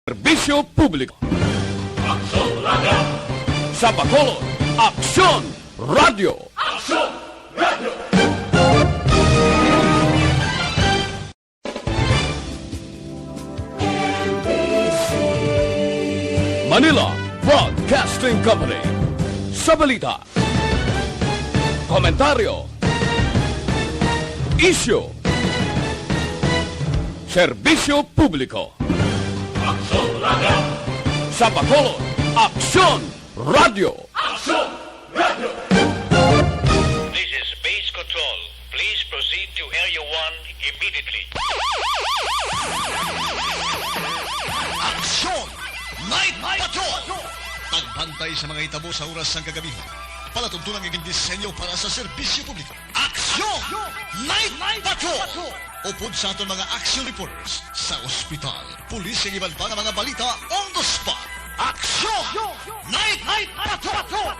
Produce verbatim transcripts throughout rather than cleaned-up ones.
Serbisyo Publiko. Aksyon Radio. Sa Bacolod, Aksyon Radio. Aksyon Radio. Manila Broadcasting Company. Sa balita, komentaryo, isyu, serbisyo publiko. Aksyon Radio. Sa Bacolod, Aksyon Radio. Aksyon Radio. This is Base Control. Please proceed to Area one immediately. Aksyon! Night Patrol! Pagbantay sa mga hitabo sa oras sang kagabihan. Palatuntunan nga gindisenyo para sa serbisyo publiko. Aksyon! Night Patrol! Upod sa aton mga action reporters sa ospital, pulis, kag iban pa nga mga balita on the spot. Aksyon! Night Patrol!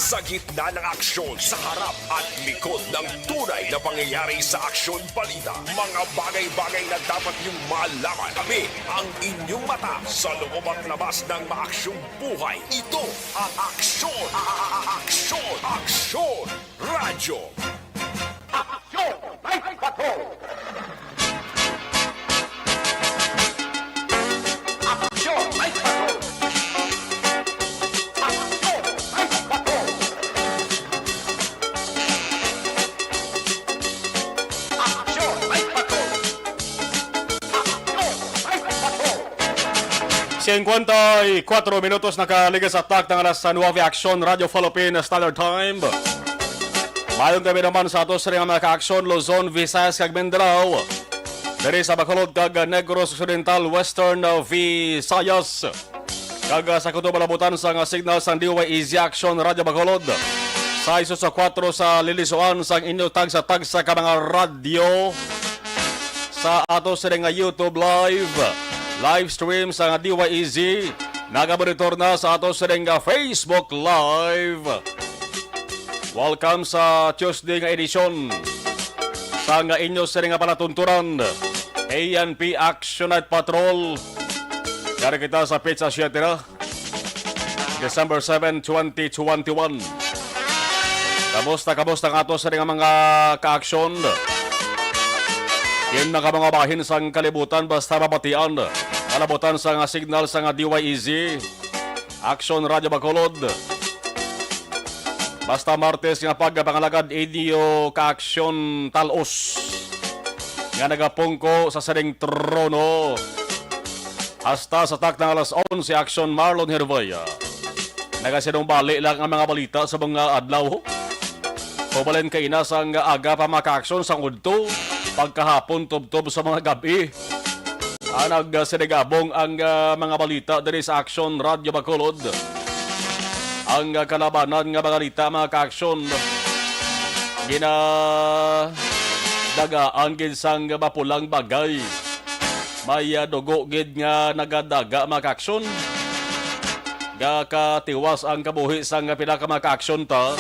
Sa gitna ng aksyon, sa harap at likod ng tunay na pangyayari sa Aksyon Balita, mga bagay-bagay na dapat niyong malaman. Kami ang inyong mata sa loob at labas ng maaksyong buhay. Ito ang Aksyon, a- a- a- Aksyon, Aksyon Radyo. Aksyon Night Patrol! Aksyon Night Patrol! Aksyon Night Patrol! Aksyon Night Patrol! Aksyon Night Patrol! Singkwenta y kuwatro minutos nakaligas sa takna nga alas nuwebe, Aksyon Radio Philippine Standard Time. Mayong gabi naman sa ato sa mga ka-aksyon, Luzon, Visayas, kag Mindanao. Diri sa Bacolod kag Negros Occidental, Western, uh, Visayas. Kag, uh, sa kutob nga kalabutan sang, uh, signal sang D Y E Z Aksyon Radio Bacolod. Sa iso sa kuwatro sa lilisuan sang inyo tagsa-tagsa ka mga radyo. Sa ato sining nga YouTube Live, live stream sang D Y E Z, nagamonitor na sa ato sining nga Facebook Live. Welcome sa Tuesday nga edisyon sang inyo sining nga palatuntunan, A N P Action Night Patrol. Yari kita sa petsa siyete na. December seven, twenty twenty-one. Kamusta, kamusta ang ato sa mga kaaksyon? Yun na ka mga bahin sang kalibutan, basta mabatian. Kalabutan sa nga signal sa nga D Y E Z, Action Radio Bacolod. Basta Martes nga pagpangalagad, inyo kaaksyon talos nga nagapungko sa sining trono. Hasta sa takna nga alas onse, Action Marlon Hervey. Nagasinumbali lang ang mga balita sa mga adlaw. Ubalin kaina sang aga pa, mga kaaksyon, sang udto, pagkahapon, tubtob sa mga gab-i. Ah, nagsinigabong ang, ah, mga balita diri sa Action Radio Bacolod. Ang, ah, kalabanan nga mga balita, mga kaaksyon, ginadagaan gid sang mapulang bagay. May, ah, dugo gid nga nagadaga, mga kaaksyon. Gakatiwas ang kabuhi sang pila ka mga kaaksyon ta.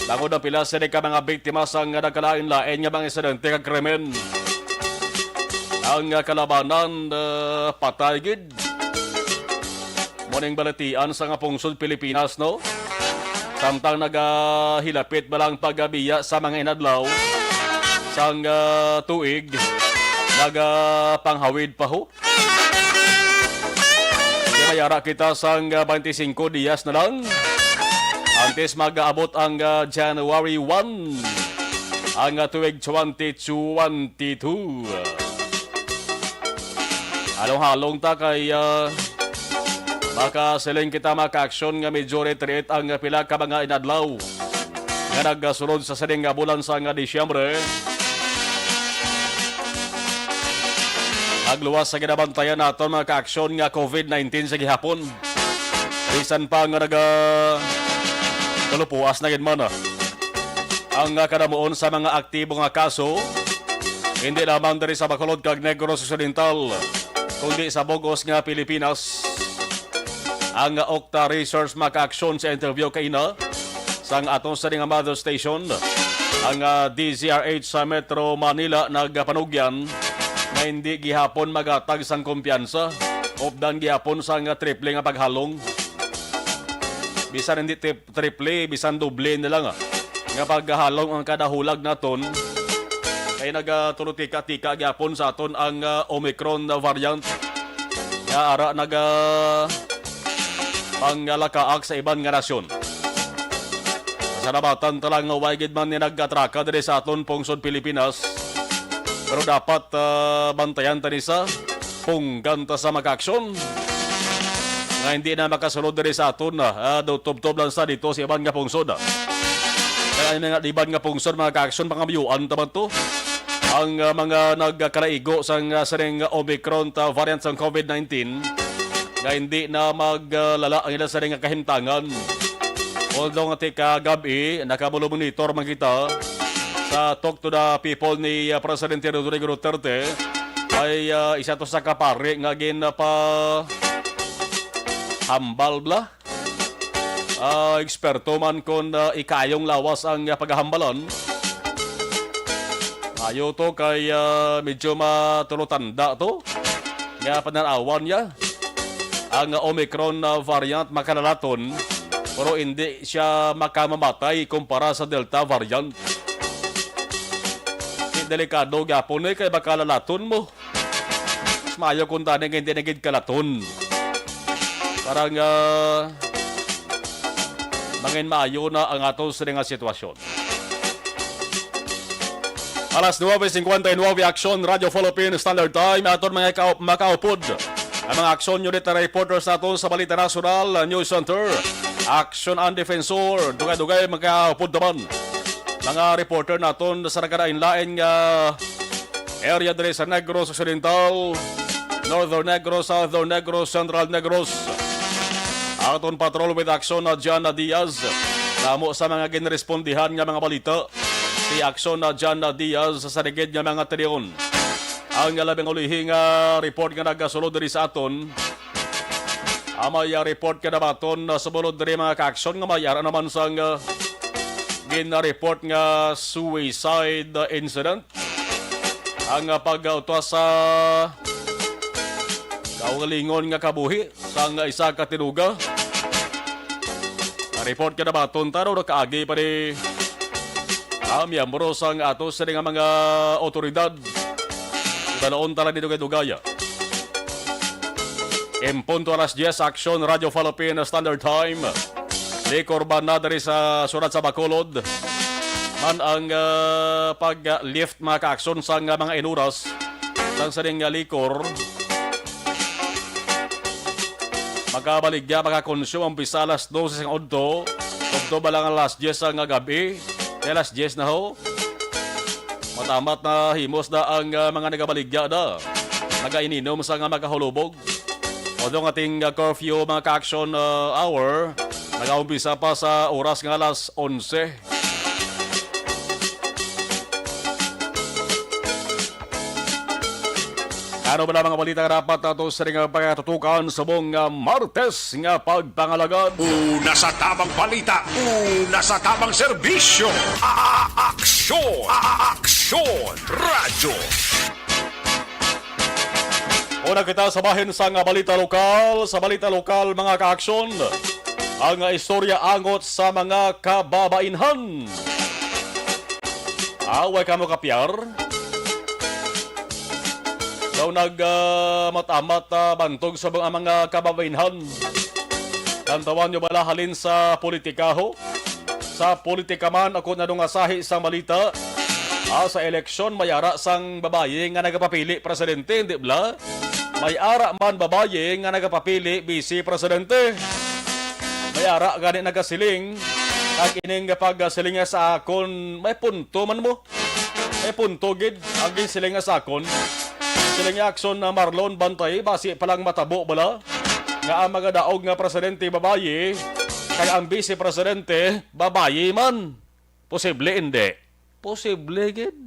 Bangod ang pila sini ka mga biktima sang nagkalain-lain nga mga insidente kag krimen. Ang kalabanan, ah, patay gid. Muning balatian sa nga pungsod Pilipinas, no? Samtang nagahilapit ba lang paggabiya sa mga inadlaw sang, ah, tuig, nagapanghawid pa ho. Di mayara kita sang, ah, twenty-cinco dias na lang antes mag-abot ang, ah, January one, ang, ah, tuig twenty twenty-two. Halong-halong ta kay, ah, makasiling kita, mga kaaksyon, nga medyo retreat ang pila ka mga inadlaw. nagasulod sa sining nga bulan sang Disyembre. Nagluwas sa ginabantayan naton, mga kaaksyon, nga COVID nineteen sa gihapon. Bisan pa nga naga-, kalupuas na gid man ang, ah, kadamuon sa mga aktibo nga kaso, hindi lamang diri sa Bacolod kag Negros Occidental, kundi sa bug-os nga Pilipinas. Ang, ah, Okta Research, mga kaaksyon, sa interview kaina sang aton sining nga mother station, ang, ah, D Z R H sa Metro Manila, nagpanugyan nga hindi gihapon maghatag sang kumpiyansa, updan gihapon sang, ah, triple nga paghalong. Bisan hindi trip-, triple, bisan doble na lang, ah, nga paghalong ang kada hulag naton, kay nagatulo tika-tika gyapon sa aton ang, ah, Omicron variant nga ara naga pangalakaak sa iban nga nasyon. Salamatan ta lang nga way gid man ni nag-atraka diri sa aton pungsod Pilipinas, pero dapat, ah, bantayan ta ni sa punggan ta sa, mga kaaksyon, nga hindi na makasulod diri sa aton, ah, do-, tubtob lang sa dito sa iban nga pungsod, ah. Kaya ang mga iban nga pungsod, mga kaaksyon, pangamayuan ta man to. Ang, ah, mga nagkalaigo sang, ah, sining Omicron ta variant sang COVID nineteen nga hindi na maglala ang ila sining nga kahimtangan. Although nga tika gab-i, nakamonitor man kita sa Talk to the People ni, ah, Presidente Rodrigo Duterte, ay, ah, isa to sa kapari nga ginapa hambal bla. Ah, eksperto man kon, ah, ikayong lawas ang, ah, paghahambalan. Ayo to kay, ah, medyo matulotanda to. Nga pananawan niya, ang Omicron, ah, variant makalalaton, pero hindi siya makamamatay kumpara sa Delta variant. Di delikado gyapon eh, kay makalalaton mo. Mas maayo kung tani nga hindi na gid kalaton. Para nga mangin maayo na ang aton sini nga sitwasyon. Alas nuebe cincuenta y nueve, Aksyon Radio Philippine Standard Time. Aton mga ka-, makaupod ang mga aksyon unit na reporters naton sa Balita Nasyonal News Center. Aksyon ang Defensor, dugay-dugay makaupod naman. Mga reporter naton sa nagkalain-lain nga area diri sa Negros Occidental, Northern Negros, Southern Negros, Central Negros. Aton patrol with Aksyon na John Diaz. Damo sa mga ginrespondihan nga mga balita si Aksyon na John Diaz sa ligid nga mga tilion. Ang labing ulihi nga report nga nagasulod diri sa aton, ah, may, ah, report nga nabaton, ah, sumulod diri, mga kaaksyon, nga may ara naman sang, ah, gin-report nga suicide, ah, incident. Ang, ah, pag-utwas sa kaugalingon nga kabuhi sang isa ka tinuga. Ang report nga nabaton, taro na kaagi pa ni, ah, miyembro sang ato sini nga mga otoridad. Ibanoon tala ni dugay-dugaya. En punto alas diyes, Aksyon Radio Philippine Standard Time. Likor ba na diri sa surat sa Bacolod man ang, ah, pag-lift, mga kaaksyon, sang, ah, mga inuras sang sining nga likor. Makabaligya, makakonsume ang umpisa alas dose sang udto, tubtob lang alas diyes nga gabi. Kay alas diyes na ho. Matamat na himos na ang, ah, mga nagabaligya na. Nagaininom sa nga makahulubog. Although ang ating, ah, curfew, mga ka-action, ah, hour, nagaumpisa pa sa oras nga alas onse. Ano ba na mga balita nga dapat nato sa nga pagkatutukan sa mong, ah, Martes nga pagpangalagad? Una sa tamang balita, una sa tamang serbisyo. A-, a-, aksyon, a-, a-, aksyon, radyo. Una kita sa bahin sa nga balita lokal. Sa balita lokal, mga ka-aksyon, ang istorya angot sa mga kababainhan. Away ka mo kapyar. Daw nag, ah, matamat, ah, bantog sa mga, mga kababainhan. Lantawan nyo bala halin sa politika, ho? Sa politika man, ako na nung asahi sang balita. Ah, sa eleksyon, may ara sang babayi nga nagapapili presidente, hindi bala? May ara man babayi nga nagapapili vice presidente. May ara gani nagasiling, Ang ining pagsiling sa akon, may punto man mo. May punto gid ang ginsiling sa akon. Siling nga akson na Marlon Bantay, basi pa lang matabo bala nga ang magadaog nga presidente babayi, kay ang vice presidente babayi man. Posible, hindi? Posible gid.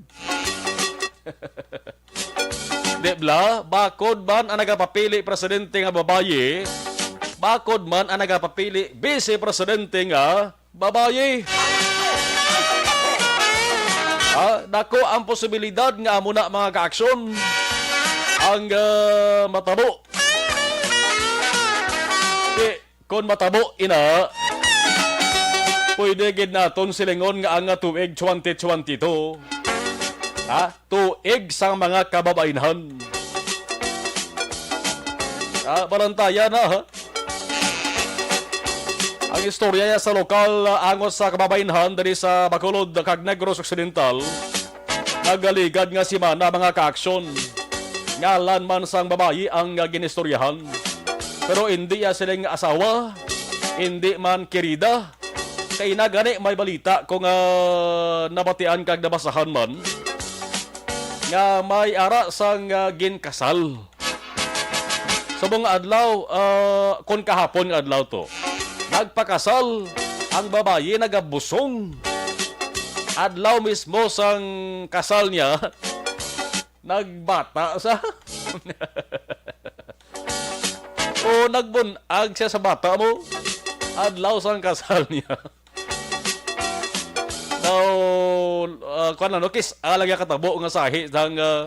Di bala? Bakod man ang nagapapili presidente nga babayi, bakod man ang nagapapili vice presidente nga babayi. Ah, dako ang posibilidad nga amo na, mga kaaksyon, ang, ah, matabo. Di, kon matabo ina, pwede gid naton silingon nga ang tuig twenty twenty-two, ha, tuig sang mga kababainhan. Ah, balantayan na, ha? Ang istorya niya sa lokal, ah, angot sa kababainhan diri sa Bacolod kag Negros Occidental, nagaligad nga semana, mga kaaksyon. Ngalan man sang babayi ang, ah, ginistoryahan, pero indi iya siling asawa, indi man kirida. Kay na gani may balita kung, ah, nabatian kag nabasahan man nga may ara sang, ah, ginkasal. Subong nga adlaw, ah, kon kahapon nga adlaw to, nagpakasal ang babayi, nagabusong. Adlaw mismo sang kasal niya, nagbata sa. O nagbun-ag siya sa bata mo. Adlaw sang kasal niya. Now, ah, kuwan na, no? Kis-a lang ya katabo nga sahi sang, ah,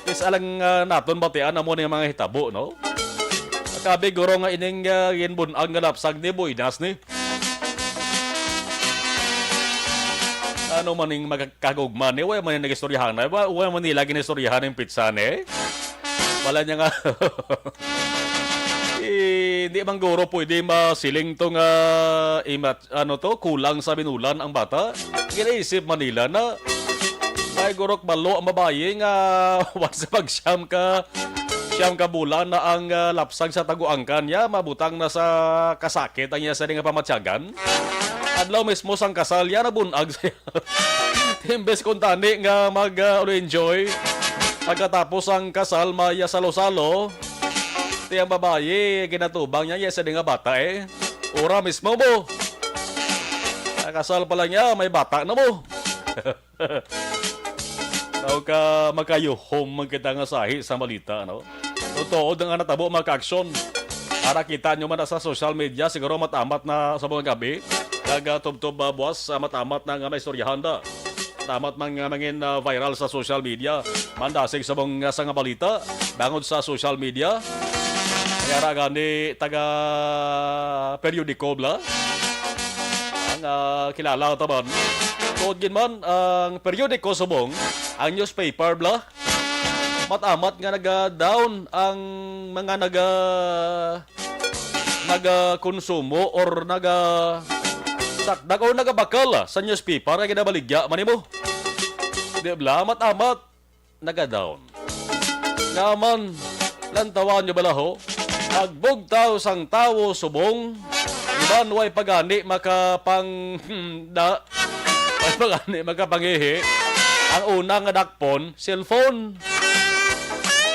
kis-a lang, ah, naton batian amo ni mga hitabo, no? Kabi guro nga ining, ah, ginbun-ag nga lapsag ni buinas ni. Ano man ning magkagugma ni? Wa man ning nagistoryahan na. Wa, wa man nila ginistoryahan ning pitsa ni. Wala niya nga. Eh, hindi man guro pwede masiling to nga imat-, ano to, kulang sa binulan ang bata. Ginaisip man nila na may gurok balo ang babayi nga once pag siyam ka, siyam ka bulan na ang, ah, lapsag sa taguangkan niya, mabutang na sa kasakit ang iya sa nga pamatyagan. Adlaw mismo sang kasal niya, nabunag siya. Imbes kuntani nga mag, ah, enjoy, pagkatapos ang kasal, maya salo-salo, ti ang babayi, ginatubang niya, yes, nga bata eh. Ora mismo mo. Ang kasal pa lang niya, may bata na mo. Daw ka makayuhom man kita nga sahi sa balita, no? Totoo na nga natabo, mga kaaksyon. Para kita nyo man na sa social media, siguro matamat na sa mga gabi. Kag, ah, tubtob, ah, buwas, ah, matamat na nga may istoryahan da. Tamat man nga mangin, ah, viral sa social media. Mandasig sa mga, sa nga balita, bangod sa social media. Kaya ra gani taga periodiko bla. Ang, ah, kilala taman. Tuod gid man ang periodiko subong, ang newspaper bla. Matamat nga naga-down ang mga naga-, nagakonsumo or naga-, sakdag or nagabakal sa newspaper nga ginabaligya man nimo. Di bala, matamat, naga-down. Nga man, lantawan nyo bala, ho? Pagbugtaw sang tawo subong, iban way pagani makapang-, da, way pagani makapangihi. Ang una nga dakpon, cellphone.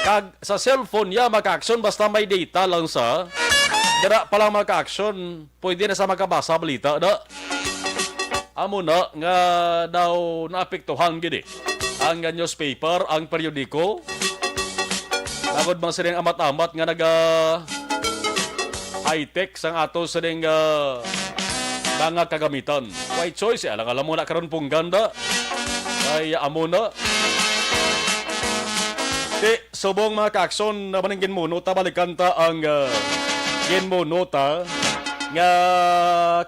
Kag sa cellphone niya, mga kaaksyon, basta may data lang sa, dira pa lang, mga kaaksyon, pwede na sa makabasa balita, da. Amo na nga daw naapektuhan gid, eh, ang newspaper, ang periodiko. Bangod man sining amat-amat nga naga high-tech sang ato sining, ah, mga kagamitan. Way choice, eh, alang-alang mo na karon punggan da. Ay, amo na. Ti, subong, mga kaaksyon, na maning ginmuno ta, balikan ta ang, ah, ginmuno ta nga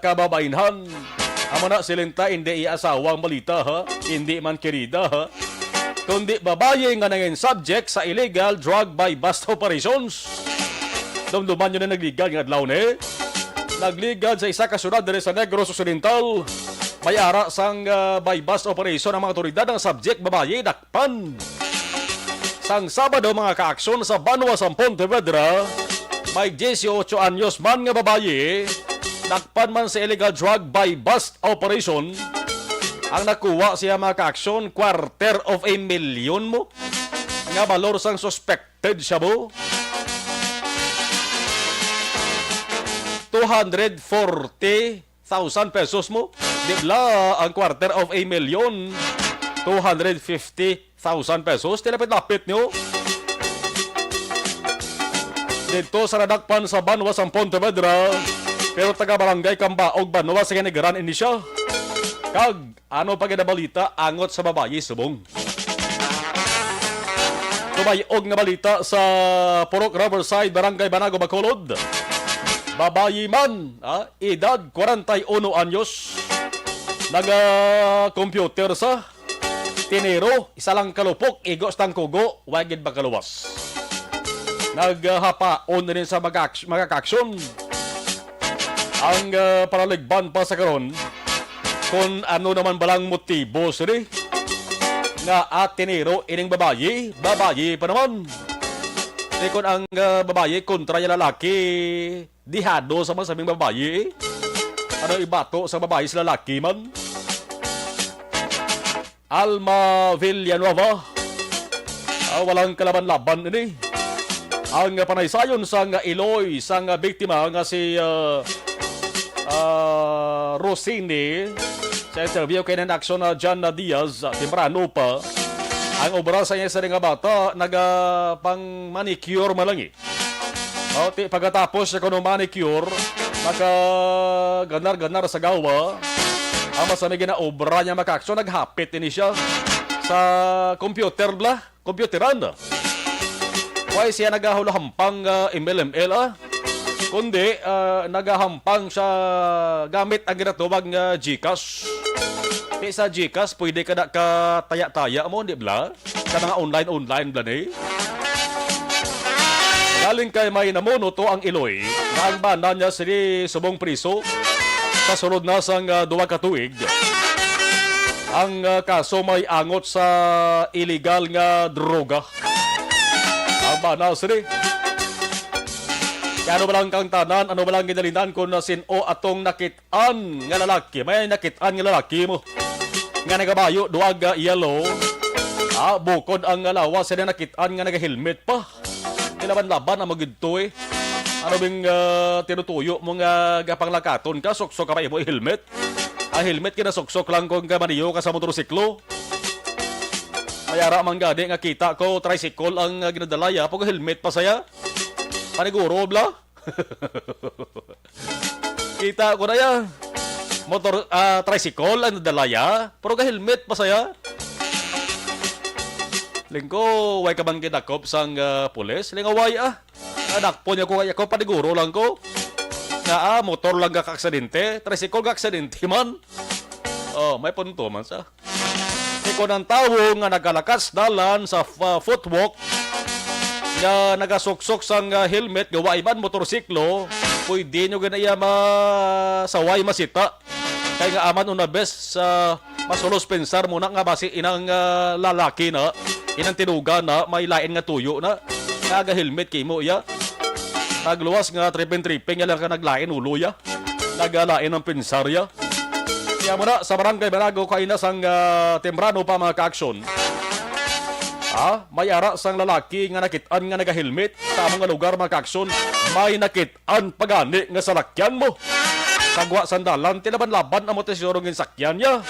kababainhan. Amo na, siling ta, hindi iya asawa ang balita, ha? Hindi man kirida, ha? Kundi babayi nga nangin subject sa illegal drug buy-bust operations. Dumduman nyo na nagligad nga adlaw ni. Nagligad sa isa ka syudad diri sa Negros Occidental. May ara sang, ah, buy-bust operation ang mga otoridad. Ang subject, babayi, dakpan. Sang Sabado, mga kaaksyon, sa Banwa sang Pontevedra, may dieciocho anyos man nga babayi Dakpan man sa illegal drug buy-bust operation, ang nakuha siya, mga ka-aksyon, quarter of a million mo nga balor sang suspected shabu. Two hundred forty thousand pesos mo. Di bala ang quarter of a million, two hundred fifty thousand pesos. Tilapit-lapit niyo. Dito sa nadakpan sa banwa sang Pontevedra, pero taga Barangay Cambaog, banwa sa Ginigran ini siya. Kag ano pa gid ang balita angot sa babayi subong? Tumayog nga balita sa Purok Riverside, Barangay Banago, Bacolod. Babayi man, ah, edad kwarenta y uno anyos. Naga-computer sa tinero, isa lang kalupok, igo sa tangkugo, wa gid makaluwas. Naghapaon rin sa mga aks-, mga kaaksyon ang, ah, panaligban pa sa karon. Kung ano naman balang motibo sini nga, ah, tinero ining babayi, babayi pa naman. Di kon ang, ah, babayi kontra ya lalaki, dihado sa man sa aming babayi, eh. Ano ibato sa babayi sa lalaki man? Alma Villanueva. Ah, walang kalaban-laban ini. Ang panaysayon sang iloy sang biktima nga si, ah, ah, Rosini, sa interview kay Nang Action na John Diaz, ah, temprano pa. Ang obra sa iya sa nga bata, naga pang manicure man lang, eh. O, ti, pagkatapos siya kuno manicure, nagaganar-ganar sa gawa. Ang masami ginaobra niya, mga kaaksyon, naghapit ini siya sa computer bla, computeran. Why siya nagahulahampang, ah, M L M L, ah? Kundi, ah, nagahampang siya gamit ang ginatawag nga GCash. Kay sa GCash, pwede ka na ka taya-taya mo, di bla? Sa mga online-online bla ni. Galing kay may namuno to ang iloy nga ang bana niya sini subong priso sa sulod na sang, ah, duha ka tuig. Ang, ah, kaso may angot sa iligal nga droga. Ang bana sini. Kaya ano ba lang kang tanan? Ano ba lang ginalinan kung na sin-o atong nakit-an nga lalaki? May nakit-an nga lalaki mo nga nagabayo, duwag, ah, yellow. Ah, bukod ang, ah, lawas, sila nakit-an nga nagahelmet pa. Nilaban-laban ang magidto, eh. Ano bing, ah, tinutuyo mo nga gapanglakaton ka, suksok ka pa imo helmet? Ang helmet kinasuksok lang kung kamaniyo ka sa motorsiklo. Mayara man gani nga kita ko, tricycle ang, ah, ginadalaya, pag helmet pa saya. Paniguro, bla? Kita ko na ya. Motor, ah, tricycle ang nadala ya. Pero ga-helmet pa saya. Lingko, way ka bang gidakop sang, ah, pulis? Lingaway, ah. Nadakpon niya ko, kaya ko, paniguro lang ko. Nga, ah, motor lang ga-aksidente, tricycle ga-aksidente man. Oh, may punto man sa. Kay kon ang tawo nga nagalakas dalan sa fa-, footwalk nga nagasuksok sang, ah, helmet nga wa iban motorsiklo, pwede nyo gani iya ma-, saway masita. Kay nga aman una bes sa masulos pensar mo na nga basi inang, ah, lalaki na, inang tinuga na, may lain nga tuyo na, nga aga-helmet kay mo iya. Nagluwas nga tripping-tripping, nga lang ka naglain ulo ya. Nagalain ang pensar ya. Kaya mo na, sa Barangay Banago, kaina sang, ah, temprano pa, mga kaaksyon. Ah, may ara sang lalaki nga nakit-an nga nagahelmet sa among nga lugar, mga kaaksyon. May nakit-an pa gani nga salakyan mo. Kagwa sang dalan, tilaban-laban ang motor siguro nga sakyan niya.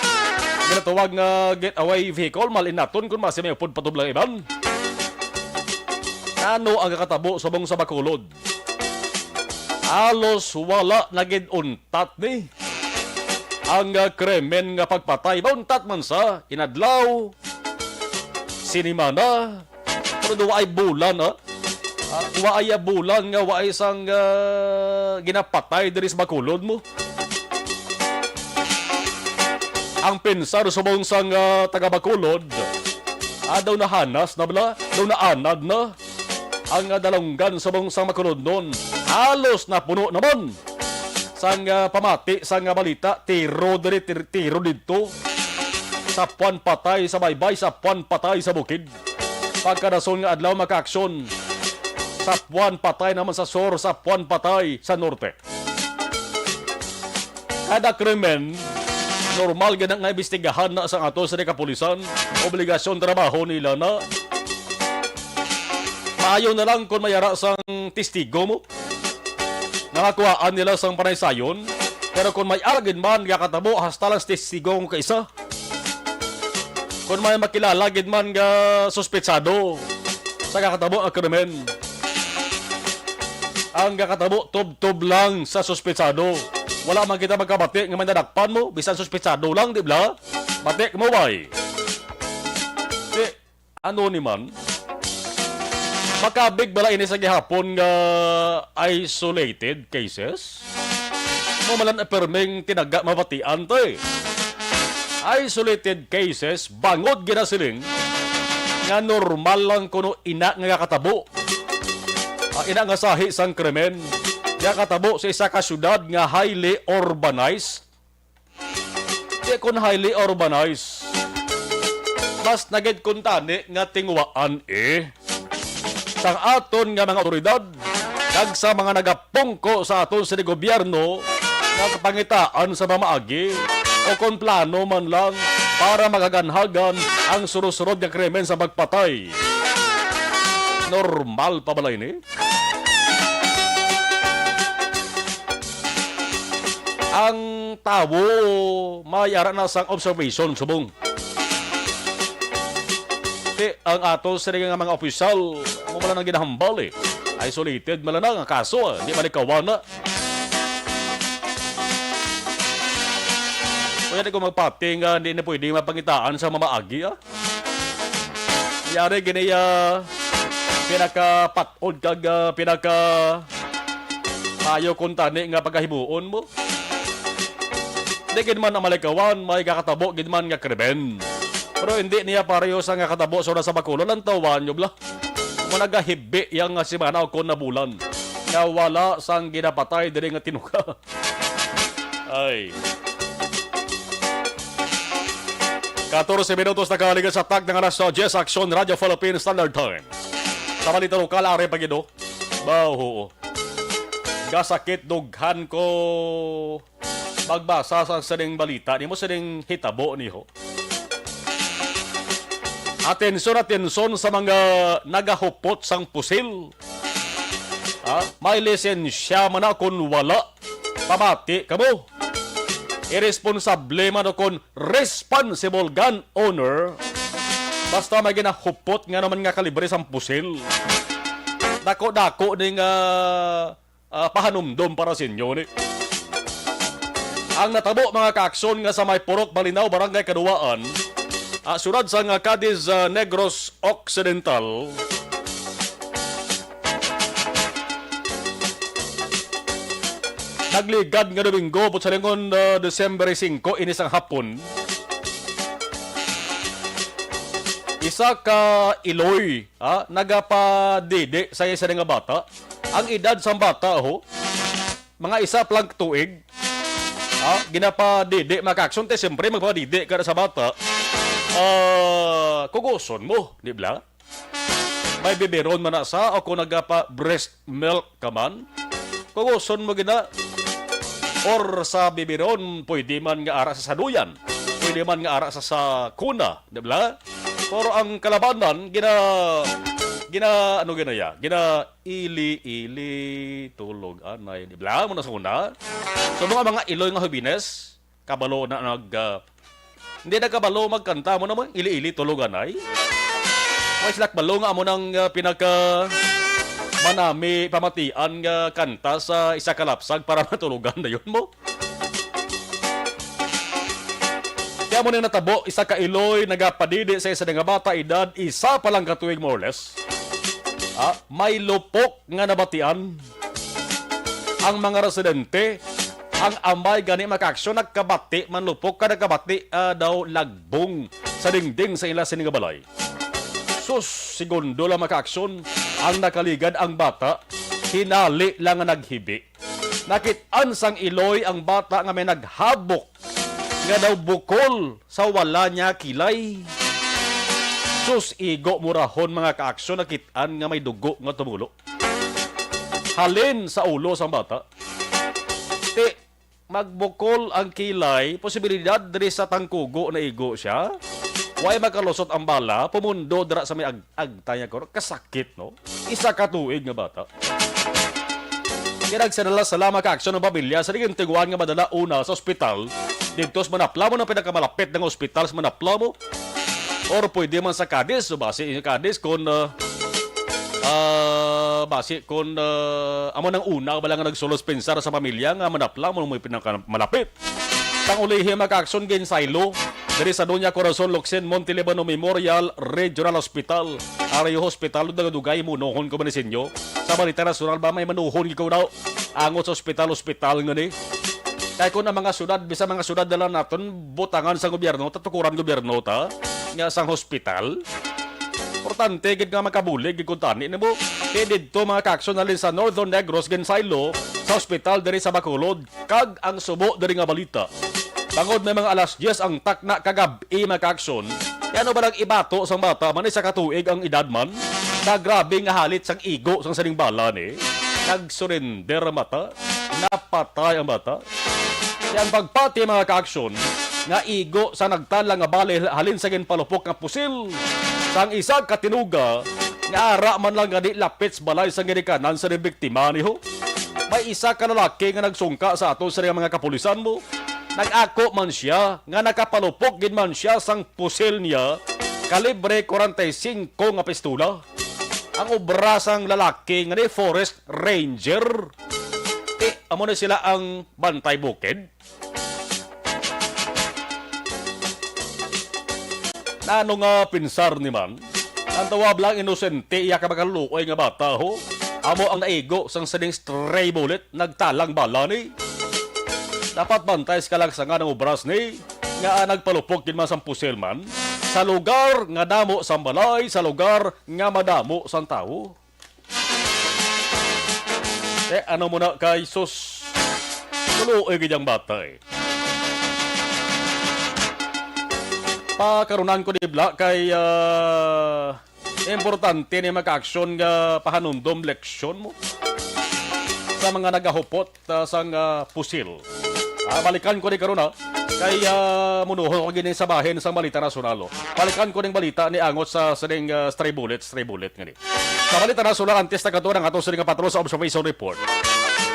Ginatawag nga getaway vehicle, malin naton kung masi may upod patublang iban. Ano ang katabo subong sa Bacolod? Halos wala na gid untat ni ang, ah, krimen nga pagpatay. Mauntat man sa inadlaw, sinimana, pero do ay bulan, ha? Ah, wa ay bulan nga wa ay sang, ah, ginapatay diri sa Bacolod mo. Ang pensar subong sang, ah, taga Bacolod, ah, daw nahanas na bala, daw naanad na. Ang, ah, dalunggan subong sang Bacolodnon, halos napuno naman. Sang, ah, pamati sang, ah, balita, tiro diri, tir-, tiro didto. Sapuan patay sa baybay, sapuan patay sa bukid. Pagkadason nga adlaw, mga kaaksyon, sapuan patay naman sa sur, sapuan patay sa norte. Kada krimen, normal gid nga imbestigahan na sang aton sa kapulisan. Obligasyon trabaho nila na. Maayo na lang kung may ara sang testigo mo nga makuhaan nila sang panaysayon. Pero kung may ara gid man nga katabo, hasta lang testigo ang kaisa. Kung may makilala gid man nga suspetsado sa kakatabo nga krimen, ang kakatabo tubtob lang sa suspetsado. Wala man kita magkabati nga may nadakpan mo, bisan suspetsado lang, di ba? Bati mo, bay. Di, ano ni man? Makabig bala ini sa gihapon nga isolated cases? Mo malan perming tinaga mabatian to eh. Isolated cases, bangod ginasiling nga normal lang kuno ina nga katabo. Ah, ina nga sahi sang krimen nga katabo sa isa ka syudad nga highly urbanized. Di kon highly urbanized, mas nagid kuntani nga tinguhaan eh sang aton nga mga awtoridad kag sa mga nagapungko sa aton sini gobyerno nga kapangitaan sa pamaagi o kon plano man lang para magaganhagan ang sunod-sunod nga krimen sa pagpatay. Normal pa bala ini? Ang tawo may ara na sang observation subong. Ti, ang ato sini nga mga opisyal, mo pala nang ginahambal eh. Isolated man lang ang kaso, ah. Di malikawan na. Kaya di ko magpati nga di na pwede mapangitaan sa mamaagi, ah. Yari gini, ah, pinakapat-od kag, ah, pinaka maayo kuntani nga pagahimuon mo. Di gid man ang malikawan, may kakatabo gid man nga krimen. Pero hindi niya pareho sa nga katabo sa una sa Bacolod, ang tawa nyo, bla. Mo nagahibi yang nga semana o kon na bulan nga wala sang ginapatay diri nga tinuga. Ay. Katorse minutos na kaaligan sa tag ng alas diyes, Aksyon Radio Philippine Standard Time. Sa balita lokal, ari pa gid, oh. Ba, oo. Gasakit dughan ko magbasa sa sining balita nimo, sining hitabo niho. Atensyon, atensyon sa mga nagahupot sang pusil. Ha? May lisensya man na kun wala, pamati kamo. Iresponsable man o kon responsible gun owner, basta may ginahupot nga naman nga kalibre sang pusil. Dako-dako ning, ah, ah, pahanumdom para sa inyo ni. Ang natabo, mga kaaksyon, nga sa may Purok Balinaw, Barangay Kaduwaan, ah, siyudad sang Cadiz, ah, Negros Occidental, nagligad nga Domingo, putsalingon, ah, December singko, ini sang hapon, isa ka iloy, ah, nagapadidi sa isa nga bata. Ang edad sang bata, ho, mga isa pa lang tuig. Ah, ginapadidi, mga kaaksyon, te, siyempre, magpadidi ka na sa bata. Ah, kuguson mo, di ba? May biberon man na sa, o kung nagapa breast milk ka man, kuguson mo gina. Or sa biberon, pwede man nga ara sa saduyan, pwede man nga ara sa, sa kuna, di ba? Pero ang kalabanan, gina, gina, ano gina ya? Gina ili-ili, tulog anay, di ba? Muna sa una. So, mga, mga iloy nga hobines, kabalo na nag, ah, hindi na kabalo magkanta mo naman, ili-ili, tulog anay. May sila kabalo nga amo nang, ah, pinaka manami pamatian nga kanta sa isa ka lapsag para matulogan na yun mo. Kaya mo nang natabo, isa ka iloy nagapadidi sa isa nga bata, edad isa pa lang ka tuig, more or less. Ah, may lupok nga nabatian ang mga residente. Ang amay gani, mga kaaksyon, nagkabati man lupok ka, nagkabati, ah, daw lagbong sa dingding sa ila sini nga balay. Sus, segundo lang, mga kaaksyon, ang nakaligad ang bata, hinali lang nga naghibi. Nakit-an sang iloy ang bata nga may naghabok nga daw bukol sa wala niya kilay. Sus, igo murahon, mga kaaksyon, nakit-an nga may dugo nga tumulo halin sa ulo sang bata. Ti, magbukol ang kilay, posibilidad diri sa tangkugo na igo siya. Way makalusot ang bala, pumundo dira sa may ag-, agtay niya, kuro. Kasakit, no? Isa ka tuig nga bata. Kaya nagsadala-sala mga ka-aksyon ang pamilya sa naging tiguan nga madala una sa ospital. Dito sa Manaplamo, ang pinakamalapit nga ospital sa Manaplamo. Or pwede man sa Cadiz, so basi sa Cadiz kung, ah, ah, basi kung, ah, amo nang una bala nga nagsulos pensar sa pamilya nga Manaplamo may pinakamalapit. Sang ulihi mga ka-aksyon, ginsaylo diri sa Doña Corazon Locsin Montelibano Memorial Regional Hospital. Arayo hospital, dugay-dugay, munohon ko man sa inyo. Sa balita nasyonal ba, may manuhon ko daw angot sa ospital-ospital nga ni. Kay kung ang mga syudad, bisan mga syudad na lang naton, butangan sa gobyerno, tatukuran gobyerno ta, nga sang hospital. Importante gid nga makabulig gid kung tani nimo. Kay didto mga ka-aksyon halin sa Northern Negros, ginsaylo sa ospital diri sa Bacolod, kag ang subo diri nga balita. Bangod may mga alas diyes ang takna kagab-i mga ka-aksyon, kay ano ba nag-ibato sang bata man, isa ka tuig ang edad man, na grabe nga halit sang igo sang sining bala ni. Nagsurrender ang bata, napatay ang bata. Kay ang pagpati mga ka-aksyon nga igo sa nagtalang nga bala halin sa ginpalupok nga pusil sang isa ka tinuga nga ara man lang gani lapit sa balay sang ginikanan sa biktima ni ho. May isa ka lalaki nga nagsungka sa ato sa mga kapulisan mo. Nag-ako man siya nga nakapalupok gid man siya sang pusil niya, kalibre forty-five nga pistola. Ang obra sang lalaki nga ni forest ranger. Ti, amo na sila ang bantay bukid. Nano nga pinsar ni man? Ang tawab lang inosente, iya ka makaluoy nga bata, ho? Amo ang naigo sang sining stray bullet, nagtalang bala ni. Dapat bantay sa kalagsangan ang obras ni, nga nagpalupok gid man sang pusil man, sa lugar nga damo sang balay, sa lugar nga madamo sang tawo. Eh, ano mo na kay sus? Tuloy gid ang bata, eh. Pakarunan ko ni Bla kay, ah, importante ni mga aksyon nga pahanumdom leksyon mo sa mga nagahupot, ah, sang, ah, pusil. Ah, balikan ko ni karon, ah, kay, ah, munuhon ko gini sa bahin sang balita nasyonal, oh. Balikan ko ning balita ni angot sa sining, ah, stray bullet, stray bullet nga ni. Sa balita nasyonal, antes na kato ang ato sini nga patro sa observation report.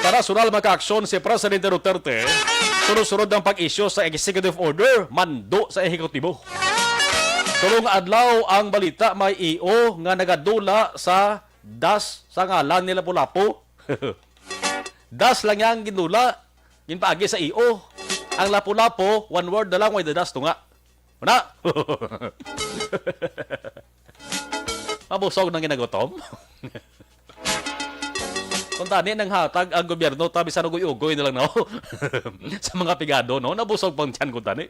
Sa nasyonal, makaaksyon si Presidente Duterte, sunod-sunod ang pag-issue sa executive order, mando sa ehekutibo. Sulong adlaw ang balita, may E O nga nagadula sa das sa ngalan ni Lapu-Lapu. Das lang niya ang ginula, ginpaagi sa E O. Ang Lapu-Lapu, one word na lang, way dadas tunga. Una. Mabusog nang ginagutom. Kung tani nang hatag ang gobyerno, ta bisan ugoy-ugoy na lang, no? Sa mga pigado, no? Nabusog pang tiyan kung tani.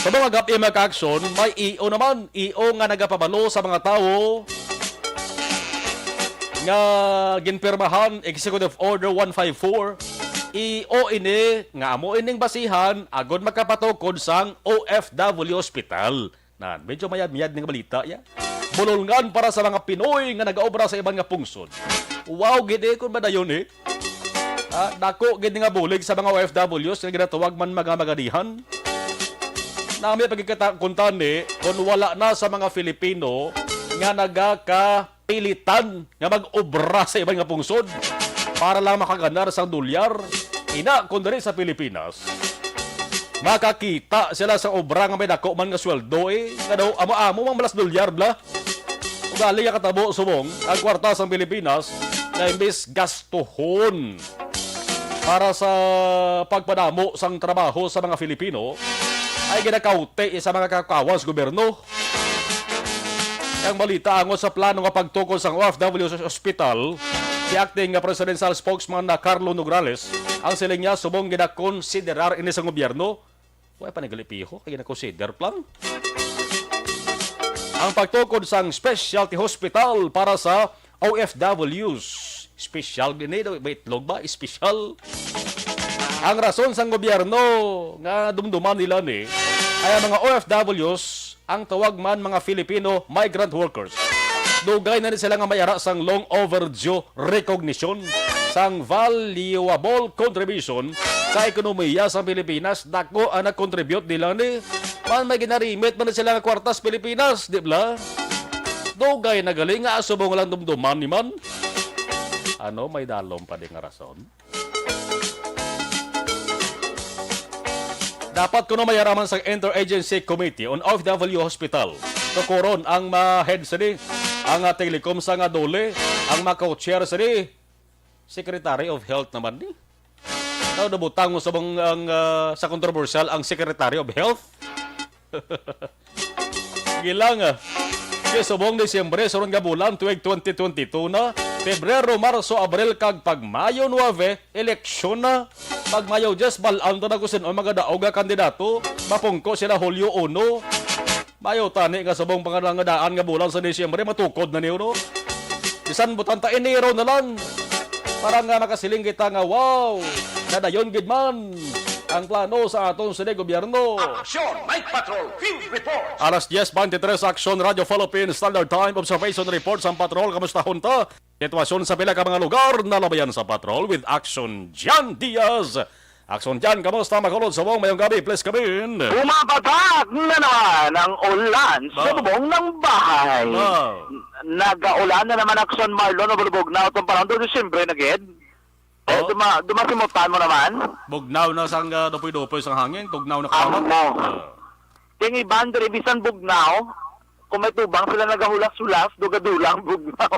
Sa mga gap-i, mga ka-aksyon, may E O naman. E O nga nagapabalo sa mga tawo nga ginpirmahan Executive Order one five four. E O ini nga amo ining basihan agod makapatukod sang O F W Hospital. Nan, medyo mayad-mayad ning balita, ya. Bulolngan para sa mga Pinoy nga nagaobra sa iban nga pungsod. Wow, gid eh, kung ba dayon eh. Ah, dako gid nga bulig sa mga O F Ws nga ginatawag man mga maganihan. Nami pagkikita kung tani, kung wala na sa mga Filipino nga nagakapilitan nga mag-obra sa iban nga pungsod para lang makaganar sang dolyar. Ina, kung diri sa Pilipinas, makakita sila sa obra nga may dako man nga sweldo, eh. Nga daw, amo-amo mang malas dolyar, bla. Ugali nga katabo, subong, ang kwarta sang Pilipinas nga imbis gastuhon para sa pagpadamo sang trabaho sa mga Filipino, ay ginakawti sa mga kakawas gobyerno. Ang balita angot sa plano nga pagtukod sang O F W sa ospital, si acting nga presidential spokesman na Carlo Nograles, ang siling niya subong ginakonsiderar ini sa gobyerno. Wa pa nagalipiho, kay ginakonsider lang. Ang pagtukod sang specialty hospital para sa O F Ws. Special din eh, may itlog ba? Special. Ang rason sang gobyerno nga dumduman nila ni ay ang mga O F Ws, ang tawag man mga Filipino migrant workers. Dugay na ni sila nga may ara sang long overdue recognition sang valuable contribution sa ekonomiya sa Pilipinas, dako ang nag-contribute nila ni. Man, may ginarimit man sila nga kwarta sa Pilipinas, di bala? Dugay na gali nga subong lang dumduman ni man. Ano, may dalom pa di nga rason? Dapat kuno may araman sa Interagency Committee on O F W Hospital. Tukuron ang ma-head sini, ang, ah, Telecom sa nga DOLE, ang ma-co-chair sini, Secretary of Health naman ni. Daw nabutang mo sa bang, ang, ah, sa kontrobersyal ang Secretary of Health? Gilang, ah. Kay subong Disyembre, sunod nga bulan, tuig twenty twenty-two na, Pebrero, Marso, Abril, kag pag Mayo nuebe, eleksyon na. Pag Mayo diyes, bal-an ta na kung sin-o magadaog nga kandidato. Mapungko sila Hulyo uno. Mayo tani nga subong pangalangadaan nga bulan sa Disyembre, matukod na niyo, no? Bisan butang ta Enero na lang. Para nga makasiling kita nga, "Wow! Nadayon gid man ang plano sa aton sini gobyerno." Aksyon, Night Patrol, Field Report. Alas diyes beintitrés, Aksyon Radio Philippines, Standard Time, Observation Report sang Patrol. Kamusta hunta? Sitwasyon sa pila ka mga lugar nalabayan sa Patrol with Aksyon Jan Diaz. Aksyon Jan, kamusta? Makulod subong, mayong gabi, please come in. Pumapatak na naman ang ulan sa Wow. bubong ng bahay. Wow. Nagaulan na naman, Aksyon Marlon, o bulubog na itong panahon. Doon, siyempre, na gid. Eh, Oh. duma-, dumasimutan mo naman. Bugnaw na sang, ah, dupoy-dupoy sang hangin, tugnaw na Amo. katawan. Ah. Kay ang iban diri, bisan bugnaw, kung may tubang sila nagahulas-hulas, dugadula ang bugnaw.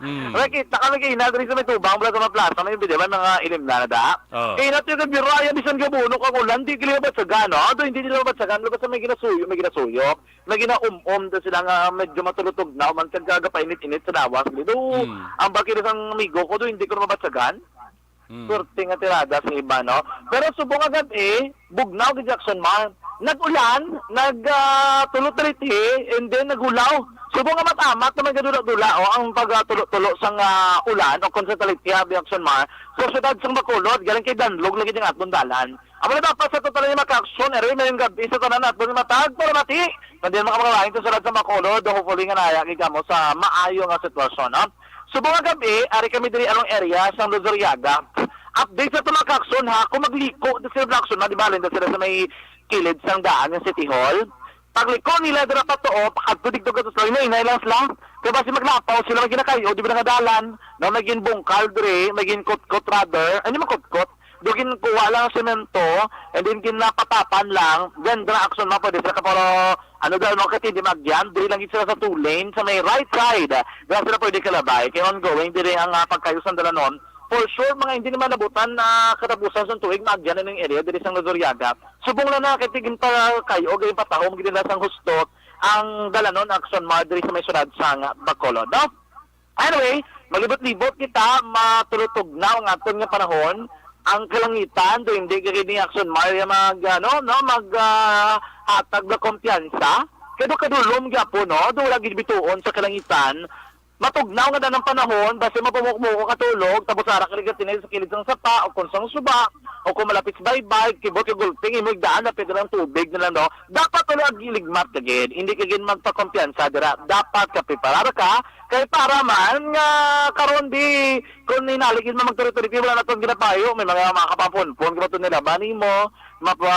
Mm. Nakita ka, nag-iina diri sa may tubang, wala sa mga plaza, may video, may mga ilim na, nada. Oh. Kay natin yung biraya, bisan gabuno ka, ulan, di nila mabatsagan, no? Ato, hindi nila mabatsagan, wala basta may ginasuyo, may ginasuyo. May ginaum-um, doon sila nga medyo matulutog na, man kag gagapainit-init sa lawas. Do, Mm. ang bakit isang amigo ko, do, hindi ko na mabatsagan. Mm. Swerte nga tirada sa iba, no? Pero subong nga gab-i, bugnaw gid, Jackson, man. Nag-ulan, nag, ah, tulo-triti, and then nagulaw. Subong nga matamat na may gadula-dula, oh, ang pagtulo-tulo sang, ah, ulan o kung sa taliti, ah, Jackson, man. Sa siyudad sang Bacolod, galing kay Danlog lagi ang atong dalan. Amo na dapat sa total nga mga ka-aksyon, eri, mayong gabi sa tanan naton nga matag para mati. Kandil mga kamanglain sa sulod sa Bacolod, hopefully nga naya gid kamo sa maayo nga sitwasyon, no? Subong nga gab-i, ari kami diri along area sang Luzuriaga. Update sa mga ka-aksyon, ha, kung magliko di sila mga ka-aksyon, di ba, linda sila sa may kilid sang daan ng City Hall. Pagliko nila dira pa tuo, pakadto didto ka sa inay lang sila. Kaya basi maglapaw sila, magginakayo, di ba nga dalan? No, may ginbungkal diri, may ginkutkot rather. Ano man kutkot? Do ginkuha lang ang semento, and then ginapatapan lang, then dira action man pwede sila kapag, ano daw, no, kasi hindi magyan, diri lang gid sila sa two lane, sa may right side, dira sila pwede kalabay, kay ongoing diri ang, ah, pagkayo sang dalanon. For sure, mga hindi naman nabutan na katapusan sa tuig, maagyan na ning area diri sa Luzuriaga. Subong lang na kay tigin pa kayo, gayong patahom gid nila sang husto ang dalanon action man diri sa may syudad sang Bacolod, no? Anyway, maglibot-libot kita, matulutog na ang aton nga panahon. Ang kalangitan, do hindi ka kini action, Maria, mag, ano, no, mag, ah, hatag na kumpiyansa. Kaya do kadulom gyapon, no, do wala gid bituon sa kalangitan. Matugnaw nga danang panahon, basta mapamukmuko ka tulog, tapos ara ka ligat sa kilid sang sapa, o kung sang suba, o kung malapit sa baybay, kibot ka gulping, imo igdaan, napit ang tubig na lang, no? Dapat wala giligmat ka gid, hindi ka gid magpakumpiyansa dira. Dapat kapiparar ka, kay para man nga karon di, kung hinaligid man magtuloy-tuloy, wala naton ginapayo, may mga makapapunpon ka ba to nila ba nimo? Mapa,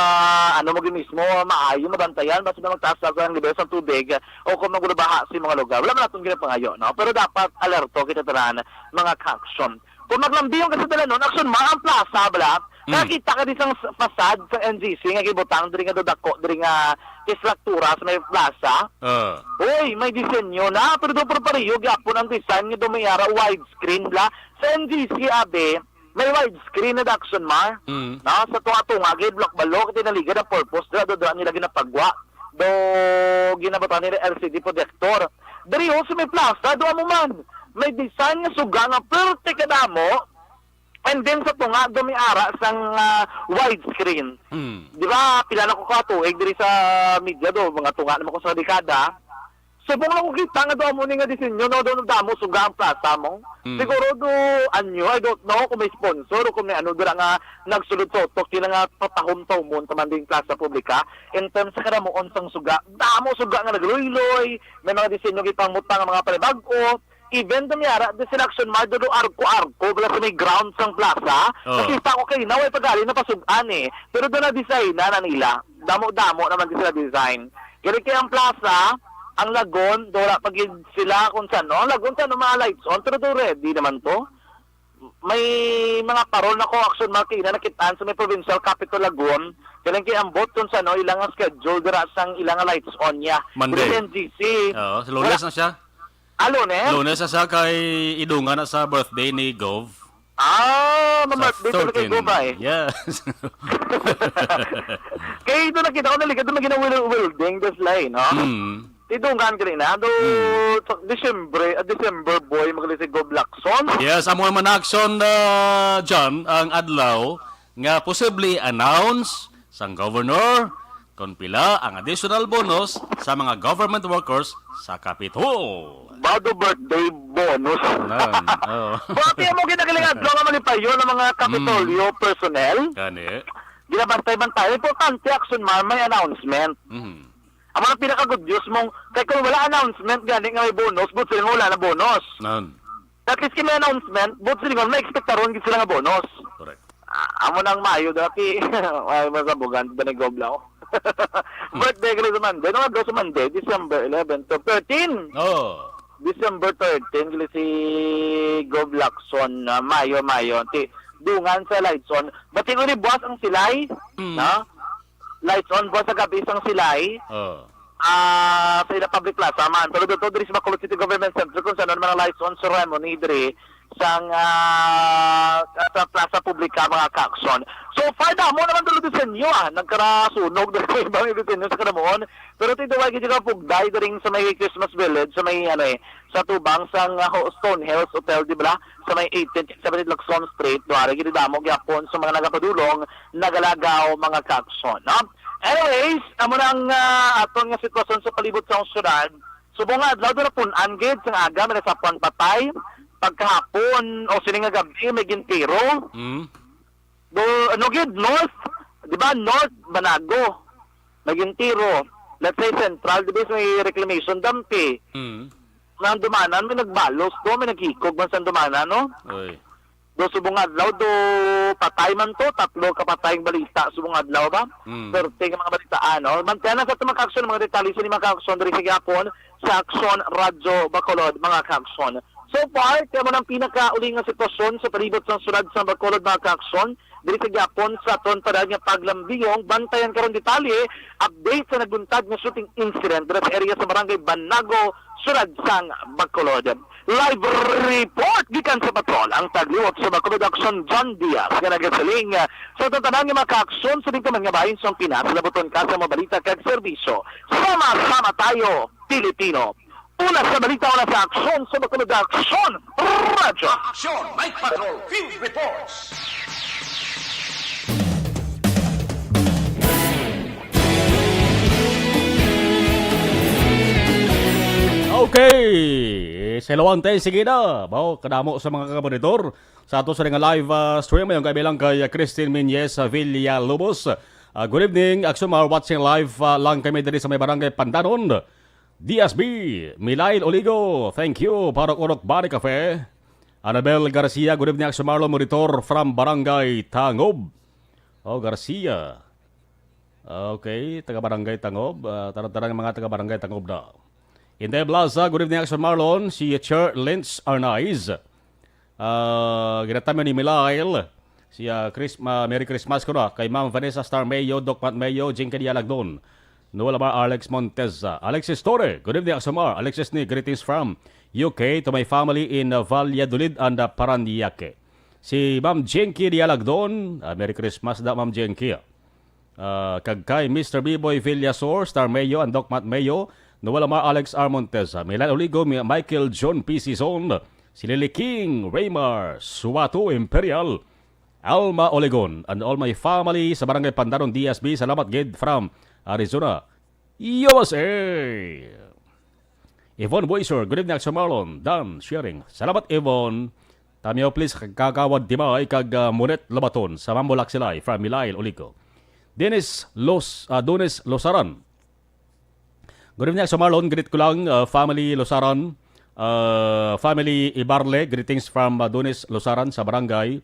ano mo gid mismo, maayo mabantayan, basta na magtaas-taas ang level sa tubig, o kung magulabaha sa mga lugar. Wala man naton ginapangayo, no? Pero dapat alerto kita tanan, mga ka-action. Kung maglambiyon ka sa dalanon, action man ang plaza, bala, Mm. Nakita ka di sang s-, facade sa N G C nga gibutang diri nga dodako, diri nga istruktura sa may plaza? Ah. Uy, may disenyo na, pero do, pero pareho gyapon ang design nga do may ara widescreen la. Sa N G C, abi, may widescreen na action, Mar. Mm. Na, sa tunga-tunga, gid, block balo, kaya naligad ang purpose, dira, do, do, nila ginapagwa. Do, ginabatan nila L C D projector. Diri, ho, sa may plaza, do, amo man. May design nga suga nga perte kadamo, and then sa tunga, do may ara sang, ah, widescreen. Mm. Di ba, pila na ko ka tuig diri sa media do, mga tunga naman ko sa dekada. Subong lang ko kita nga do amo ni nga disenyo, no, do damo suga ang plaza mo. Mm. Siguro do, anyo, I don't know kung may sponsor o kung may ano dira nga nagsulod sa utok, yun nga patahom-tahomon ta man ding plaza publika. In terms sa karamuon sang suga, damo suga nga nagluy-luy, may mga disenyo gipangmutang nga mga panibag-o, Even do may ara di sila, Action Mar, do arko-arko bala sa may ground sang plaza. Oh. Nakita ko kay naway pagali na pasugan eh. Pero do na design na, na nila. Damo-damo naman di sila design. Kaya kay ang plaza, ang lagon, do wala pa gid sila kung saan, no? Ang lagon sa mga lights on, pero do ready naman to. May mga parol na ko, Action Mar, kay na nakitaan sa may provincial capital Lagon. Kaya kay ang bot kung saan, no, ilang ang schedule dira sang ilang lights on niya. Monday. Diri sa N G C. Oo, sa Lunes Wala. na siya. Ah, Lunes? Lunes na siya kay idungan na sa birthday ni Gov. Ah, Sa ma-birthday talaga thirteen. yung Gov, eh. Yes. Kay ito nakita ko, naligad na gina-welding this line, no? Mm. Idungan ka rin, ha? Do, Mm. sa December, ah, December boy, magaling si Gov Lacson. Yes, amo man, Action, ah, John, ang adlaw nga posible announce sang governor kung pila ang additional bonus sa mga government workers sa Capitol. Bado birthday bonus. Nan, oo. Buti mo ginagaling adlaw nga malipayon ang mga Kapitolyo Mm. personnel. Gani. Ginabantay-bantay. Importante, Action Mar, may announcement. Mhm. Amo ang pinaka-good news mong, kay kung wala announcement, gani nga may bonus, but sila nga wala na bonus. Nan. At least kung may announcement, but sila nga may expectaron gid sila nga bonus. Correct. Ah, amo nang maayo dati. Ay, masabugan, ba ni Goblaw? Birthday ko sa Monday. Nung adlaw sa Monday, December eleven to thirteen. Oh. December thirteen, gali si Gov Lacson, ah, Mayo, Mayo. Ti, dungan sa lights on. Bati ko ni buwas ang silay, Mm. no? Lights on buwas sa gabi sang silay. Oh. Ah, sa ila public plaza man. Pero dito, diri sa Bacolod City Government Center, kung saan naman ang lights on ceremony diri sang, ah, sa plaza publika, mga ka-action. So far, damo naman tulo sa inyo, ah. Nagkarasunog na sa ibang ibig inyo sa kanamuon. Pero tiduway gid ka pugday diri sa may Christmas Village, sa may, ano, eh, sa tubang sang, ah, Ho-, Stone Hills Hotel, di ba? Sa may eighteen seventy Lacson Street, duwara gid damo gyapon sa mga nagapadulong, nagalagaw, mga ka-action, no? Anyways, amo nang, ah, aton nga sitwasyon sa palibot sa syudad. Subong nga adlaw, do napun-an gid sang aga, may nasapwan patay. Pagkahapon o sini nga gabi, may gintiro. Mm. Do, ano gid, north, di ba, north, Banago. May gintiro. Let's say, central, di ba, may reclamation dump eh. Mm. Nang dumanan, may nagbalos to, may naghikog man sa dumanan, no? Oy. Do subong adlaw, do patay man to, tatlo ka patay ang balita subong adlaw ba? Mm. Swerte ka mga balita, ano? Mantiyan na sa mga ka-action, mga detalye sa mga ka-action, diri sa gihapon, sa Action Radyo Bacolod, mga ka-action. So far, kaya mo ng pinakauli nga sitwasyon sa palibot sa syudad sa Bacolod, mga ka-action, diri sa gihapon sa aton parad nga paglambiyong, bantayan karon detalye, update sa nagbuntag nga shooting incident dira sa area sa Barangay Banago, syudad sang Bacolod. Live report gikan sa patrol ang tagliwat sa Bacolod Action, John Diaz, nga nagasiling, ah, sa tanan nga mga ka-aksyon sa tingkaman nga bahin sa Pinas, labuton ka sa mga balita kag serbisyo. Sama-sama tayo, Pilipino. Una sa balita, una sa aksyon, sa Bacolod Action Radyo. Action, Night Patrol, Field Reports. Okay. Selawante, sige na. Mao, kadamo sa mga kabonitor. Sa ato sa nga live, ah, stream, yung kabilang kay, ah, Christine Minyes, ah, Villalobos. Ah, good evening, Action Mar, watching live, ah, lang kami diri sa may barangay Pandanon. D S B, Milail Oligo, thank you. Parok Orok Bari Cafe. Anabel Garcia, good evening, Action Marlon, monitor from Barangay Tangob. Oh, Garcia. Okay, taga Barangay Tangob. Ah, tanan-tanan nga mga taga Barangay Tangob na. Inday Blaza, good evening, Action Marlon. Si Chair Lynch Arnaiz. Ah, ginatamyo ni Milail. Si, ah, Chris-, ah, Merry Christmas ko na kay Ma'am Vanessa Star Mayo, Doc Pat Mayo, Jinky Dialagdon, Noel Amar, Alex Monteza, Alexis Torre, good evening, Action Mar. Alexis ni, greetings from U K to my family in, uh, Valladolid and, uh, Parañaque. Si Ma'am Jinky Dialagdon, ah, Merry Christmas da, Ma'am Jinky. Ah, kag kay Mister Biboy Villasor, Star Mayo, and Doc Matt Mayo, Noel Amar, Alex R. Monteza, Milan Oligo, Mi-, Michael John P. Sison, si Lily King, Raymar, Suato Imperial, Alma Oligon, and all my family sa Barangay Pandanon D S B. Salamat gid from Arizona, U S A. Yvonne Boiser, good evening, Sir Marlon. Dan sharing. Salamat, Yvonne. Tamyo, please, Kagawad Dimay kag, ah, Monet Lobaton sa Mamulak Silay from Milail, Oligo. Dennis Los, ah, Donis Losaran. Good evening, Sir Marlon. Greet ko lang, ah, family Losaran. Uh, family Ibarle, greetings from, uh, Dunes, Lusaran, sa barangay,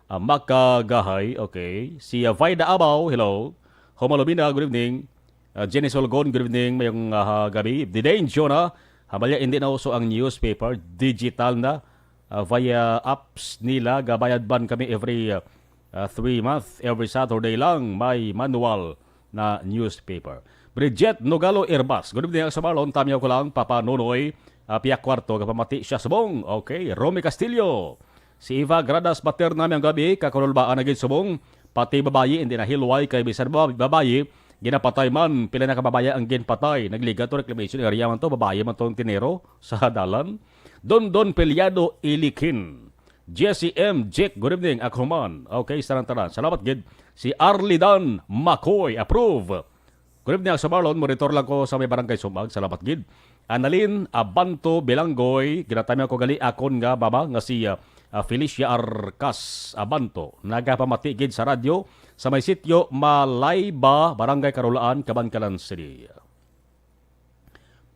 uh, Makagahay. Okay. Si, uh, Vaida Abaw, hello. Homalumina, good evening. Uh, Jenny Solgon, good evening. Mayong, uh, gabi. Didain Jonah, Hamalya, hindi na uso ang newspaper. Digital na. Uh, via apps nila, gabayad ban kami every, uh, uh, three month, every Saturday lang may manual na newspaper. Bridget Nogalo Irbas, good evening, Aksumarlon. Tamyaw ko lang, Papa Nonoy, ah, Pia Cuarto, kapamati siya subong. Okay, Romy Castillo. Si Eva Gradas Baterna, mayong gabi, kakululbaan na gid subong. Pati babayi, hindi na hilway, kay bisan ba-, babayi, ginapatay man, pila na ka babayi ang ginpatay. Nagligat to, reclamation area man to, babayi man tong tinero sa dalan. Dondon Peliado Ilikin. Jesse M. Jack, good evening, ako man. Okay, sa tanan. Salamat gid. Si Arlidan Macoy, approve. Good evening, Aksumarlon. Monitor lang ko sa may barangay Sumag. Salamat gid. Annalyn Abanto Bilanggoy, ginatamyaw ko gali akon nga mama nga si, ah, ah, Felicia Arcas Abanto. Nagapamati gid sa radyo sa may sitio Malayba, Barangay Karulaan, Kabankalan City.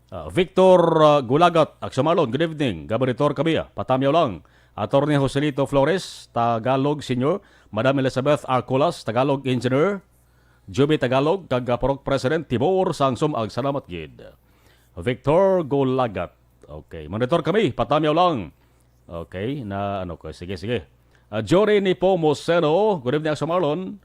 Ah, Victor, ah, Gulagat, Aksumarlon, good evening. Gabaritor kami, ah. Patamyaw lang. Attorney Joselito Flores, Tagalog Senior. Madam Elizabeth Arcolas, Tagalog Engineer. Juby Tagalog, kag, ah, Purok President Tibor sang Sumag, salamat gid. Victor Gulagat. Okay, monitor kami, patamyaw lang. Okay, na ano ko, sige, sige. Ah, Jory Nepomuceno, good evening, Aksumarlon.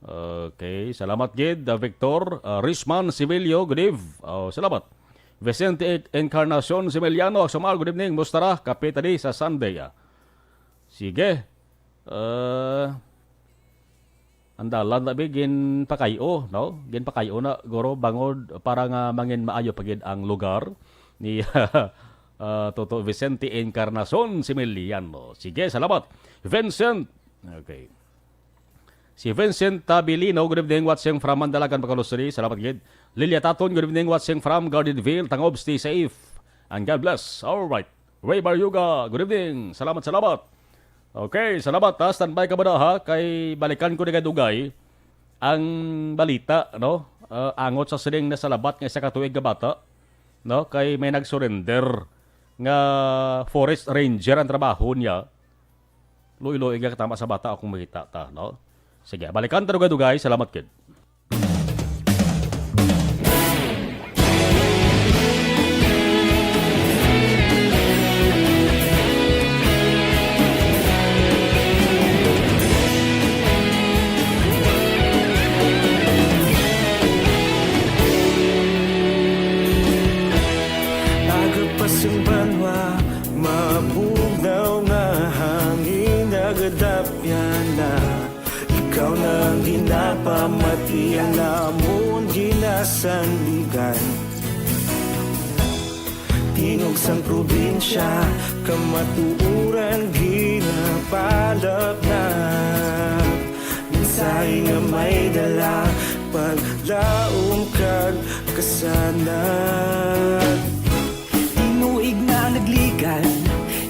Okay, salamat gid, ah, Victor. Ah, Richman Sibilio, good eve. Oh, salamat. Vicente Encarnacion Similiano, Aksumarlon, good evening. Musta ra? Kape tadi sa Sunday, ah. Sige. Ah, ang dalan na bi, ginpakayo, no? Ginpakayo na, guro, bangod para nga mangin maayo pa gid ang lugar ni, ah, Toto Vicente Encarnacion Similiano. Sige, salamat. Vincent. Okay. Si Vincent Tabilino, good evening, watching from Mandalagan, Bacolod City. Salamat gid. Lilia Taton, good evening, watching from Gardenville, Tangob. Stay safe and God bless. All right. Ray Baryuga, good evening. Salamat, salamat. Okay, salamat, ha. Standby ka ba na, ha? Kay balikan ko ni kadugay ang balita, no? Ah, angot sa sining nasalabat nga isa ka tuig nga bata, no? Kay may nag-surrender nga forest ranger ang trabaho niya. Luoy-luoy nga katama sa bata akong makita ta, no? Sige, balikan ta dugay-dugay. Salamat gid. Aga pa sing banwa, mabugnaw nga hangin, nagadapyan na. Ikaw na ang ginapamati, ang amon ginasandigan. Tingog sang probinsya, kamatuoran ginapalap na. Mensahe nga may dala, paglaom kag kasanag. Tinuig na nagligan,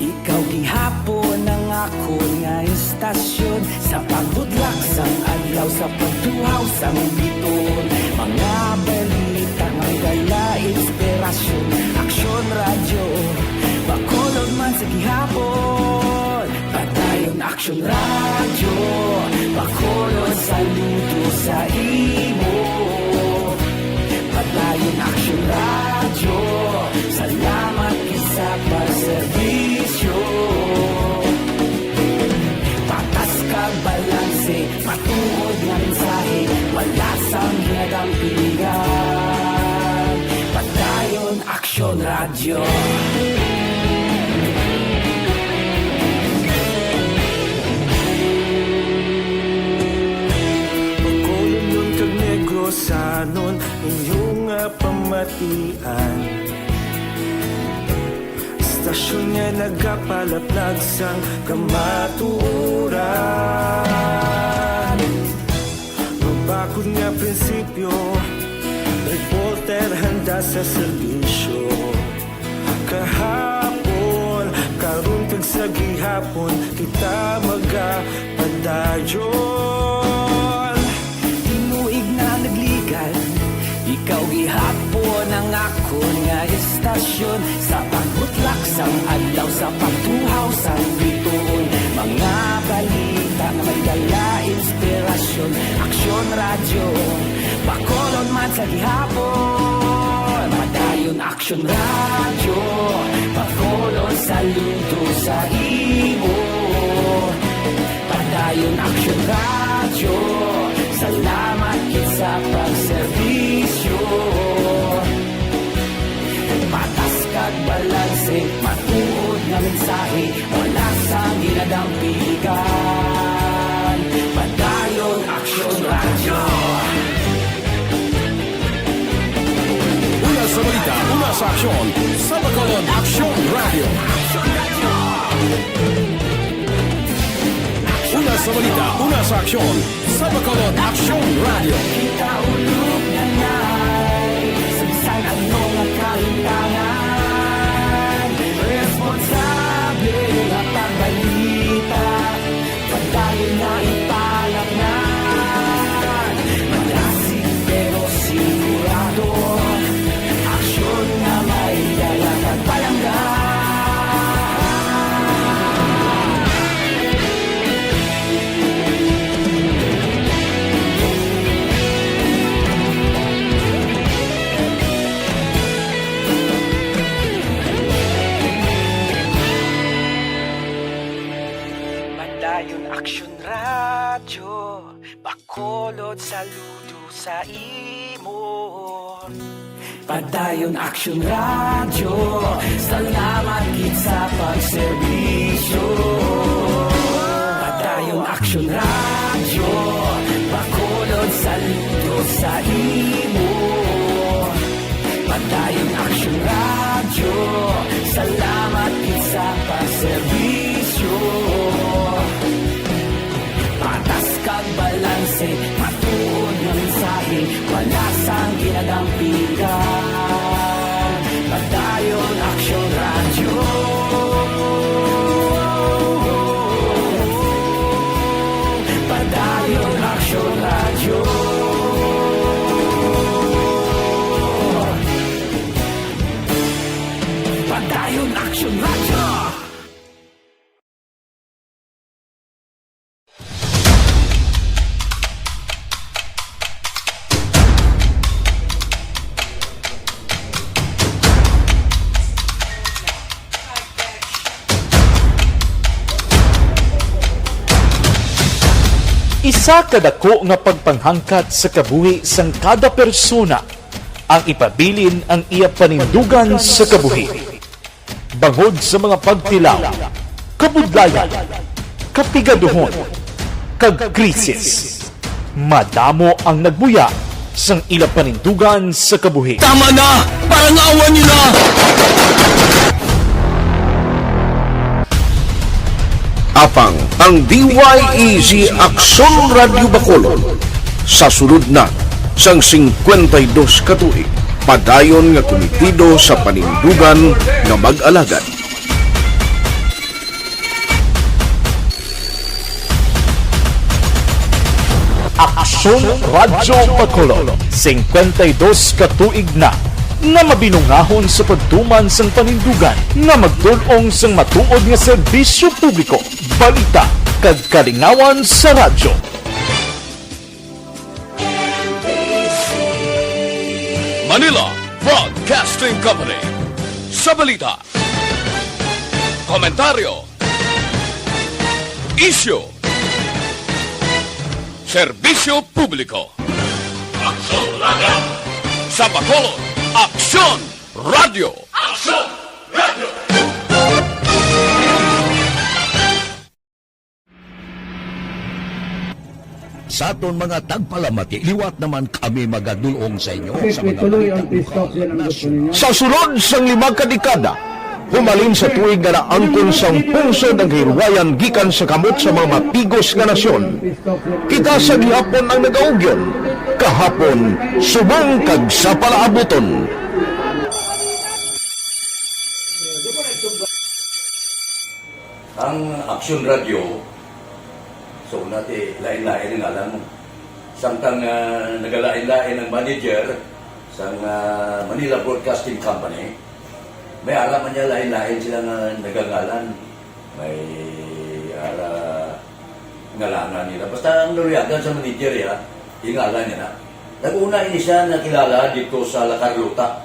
ikaw gihapon ang akon nga istasyon. Sa pagbudlak sang adlaw, sa pagtuhaw sang biton, mga balita may dala inspirasyon. Aksyon Radyo, Bacolod man sa gihapon. Padayon Aksyon Radyo, Bacolod, saludo sa imo. Padayon Aksyon Radyo, salamat gid sa pagserbisyo. Patas kag balanse, matuod nga mensahe, wala sang ginadampingan. Padayon Aksyon Radyo. Bacolodnon kag Negrosanon, inyo nga pamatian. Istasyon nga nagapalaplag sang kamatuoran. Mabakod nga prinsipyo, reporter handa sa serbisyo. Kahapon, karon kag sa gihapon, kita magapadayon. Tinuig na nagligan, ikaw gihapon Ang akon nga istasyon, sa pagbutlak sang adlaw, sa pagtuhaw sang bituon, mga balita nga may dala inspirasyon. Aksyon Radyo, Bacolod man sa gihapon. Padayon Aksyon Radyo, Bacolod, saludo sa imo. Padayon Aksyon Radyo, salamat gid sa pagserbisyo. Patas kag balanse, matuod nga mensahe, wala sang ginadampigan. Padayon Aksyon Radyo. Una sa balita, una sa aksyon, sa Bacolod Aksyon Radyo. Una sa balita, una sa aksyon, sa Bacolod Aksyon Radyo. Kita ulog na nay, sa bisan ano nga kahintangan, responsable nga pagbalita. Padayon nga ipalaknag, malasig pero sigurado, aksyon nga may dala kag palangga. Padayon Aksyon Radyo, Bacolod, saludo sa imo. Padayon Aksyon Radyo, salamat gid sa pagserbisyo. Padayon Aksyon Radyo, Bacolod, saludo sa imo. Padayon Aksyon Radyo, salamat gid sa pagserbisyo. Patas kag balanse, matuod nga mensahe, wala sang ginadampigan. Padayon Aksyon Radyo. Padayon Aksyon Radyo. Padayon Aksyon Radyo. Isa ka dako nga pagpanghangkat sa kabuhi sang kada persona ang ipabilin ang iya panindugan sa kabuhi. Bangod sa mga pagtilaw, kabudlayan, kapigaduhon, kag krisis, madamo ang nagbuya sang ila panindugan sa kabuhi. Tama na! Parangawan niyo na! Apang ang D Y E G Aksyon Radyo Bacolod sa sulod na sang singkwenta y dos ka tuig, padayon nga kumitido sa panindugan nga mag-alagad. Aksyon Radyo Bacolod, singkwenta y dos ka tuig na nga mabinungahon sa pagtuman sang panindugan nga magdul-ong sang matuod nga serbisyo publiko, balita, kag kalingawan sa radyo. Manila Broadcasting Company. Sa balita, komentaryo, isyu, serbisyo publiko. Aksyon Radyo. Sa Bacolod, Aksyon Radyo. Aksyon Radyo. Sa aton mga tagpalamati, liwat naman kami magadul-ong sa inyo sa mga balita lokal, nasyonal. Sa sulod sang lima ka dekada, humalin sa tuig nga naangkon sang pungsod ang kahilwayan gikan sa kamot sa mga mapigos nga nasyon, kita sa gihapon ang nagaugyon, kahapon, subong kag sa palaabuton. Ang Aksyon Radyo, so, nati, lain-lain ang ngalan mo. Samtang, ah, nagalain-lain ang manager, Sang, ah, Manila Broadcasting Company, may ara man niya lain-lain sila nga nagangalan. May ara ngalanan nila. Basta ang naluyagan sa manager, ya, yung ngalan niya na. Nag-una ini siya nakilala dito sa La Carlota.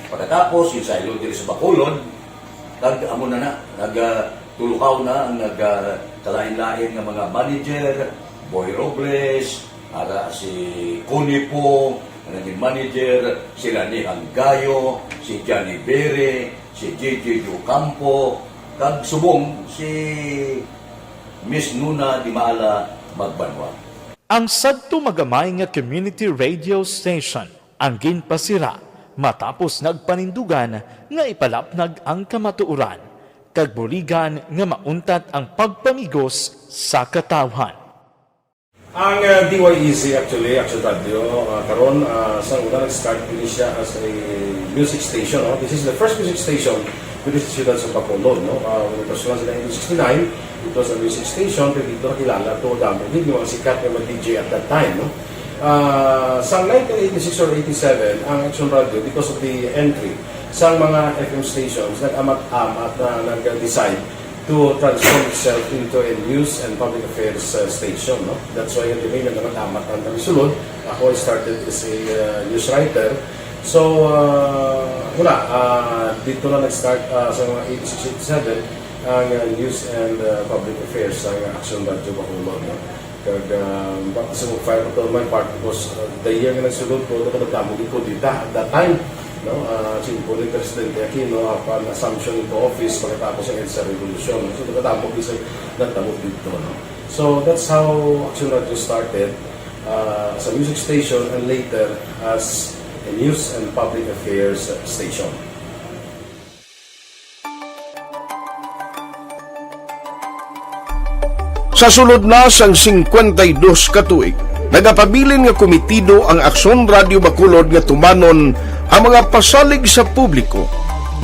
Pagkatapos, yung saylo diri sa Bacolod, kag amo na na, nag, ah, tulukaw na ang nag, ah, kalain-lain nga mga manager, Boy Robles, ara si Connie Pong, nga naging manager, sila ni Hanggayo, si Johnny Bere, si J J Ocampo, kag subong si Miss Nuna Dimala Magbanwa. Ang sadto magamay nga community radio station ang ginpasira matapos nagpanindugan nga ipalapnag ang kamatuoran, kag buligan nga mauntat ang pagpamigos sa katawhan. Ang, uh, D Y E Z actually, Action Radio, uh, karon, uh, sa una nag-start din siya as a music station, no? This is the first music station within the siyudad sa Bacolod, no? Uh, when it was launched in nineteen sixty-nine, it was a music station, pero dito nakilala to, damo gid yung mga sikat nga mga D J at that time, no? Uh, sa nineteen eighty-six or eighty-seven, ang Action Radio, because of the entry sa mga F M stations, nag-amat-amat na nag-decide to transform itself into a news and public affairs, uh, station, no? That's why yung name na naman Amat ang Sulod. Ako, I started as a, uh, news writer. So, uh, wala, uh, dito na nag-start, uh, sa mga eighty-six, eighty-seven ang, uh, news and, uh, public affairs sa Action Radio Bacolod, no? Kag, ah, ba-, sa mag-file ko to my part because, ah, the year nga nagsulod ko, ito kadamo gid ko dita at that time, no? Ah, simple ni Presidente Aquino, upon assumption into office, pagkatapos ng EDSA Revolution, no? So, kadamo gid sa nagtabo dito, no? So, that's how Action Radio started, ah, as a music station and later as a news and public affairs station. Sa sulod na sang singkwenta y dos ka tuig, nagapabilin nga komitido ang Aksyon Radio Bacolod nga tumanon ang mga pasalig sa publiko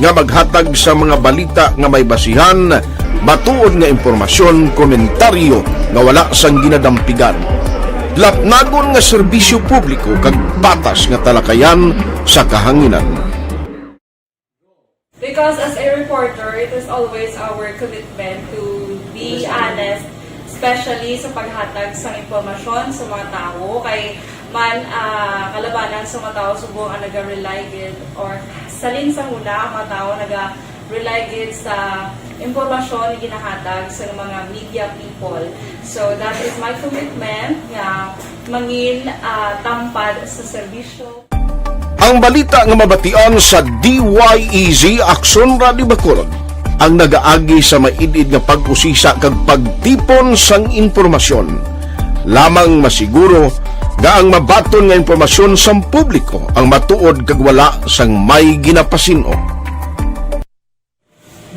nga maghatag sa mga balita nga may basihan, matuod nga impormasyon, komentaryo nga wala sang ginadampigan, lapnagon nga serbisyo publiko kag patas nga talakayan sa kahanginan. Because as a reporter, it is always our commitment to be honest, especially sa paghatag sa impormasyon sa mga tawo. Kay man, ah, kalabanan sa mga tawo subong ang naga-rely gid, or salin sa huna ang mga tawo naga-rely gid sa impormasyon nga ginahatag sa mga media people. So that is my commitment nga mangin, ah, tampad sa serbisyo. Ang balita nga mabatian sa D Y E Z Aksyon Radio Bacolod ang nagaagi sa maid-id nga pag-usisa kag pagtipon sang impormasyon. Lamang masiguro nga ang mabaton nga impormasyon sang publiko ang matuod kag wala sang may ginapasin-o.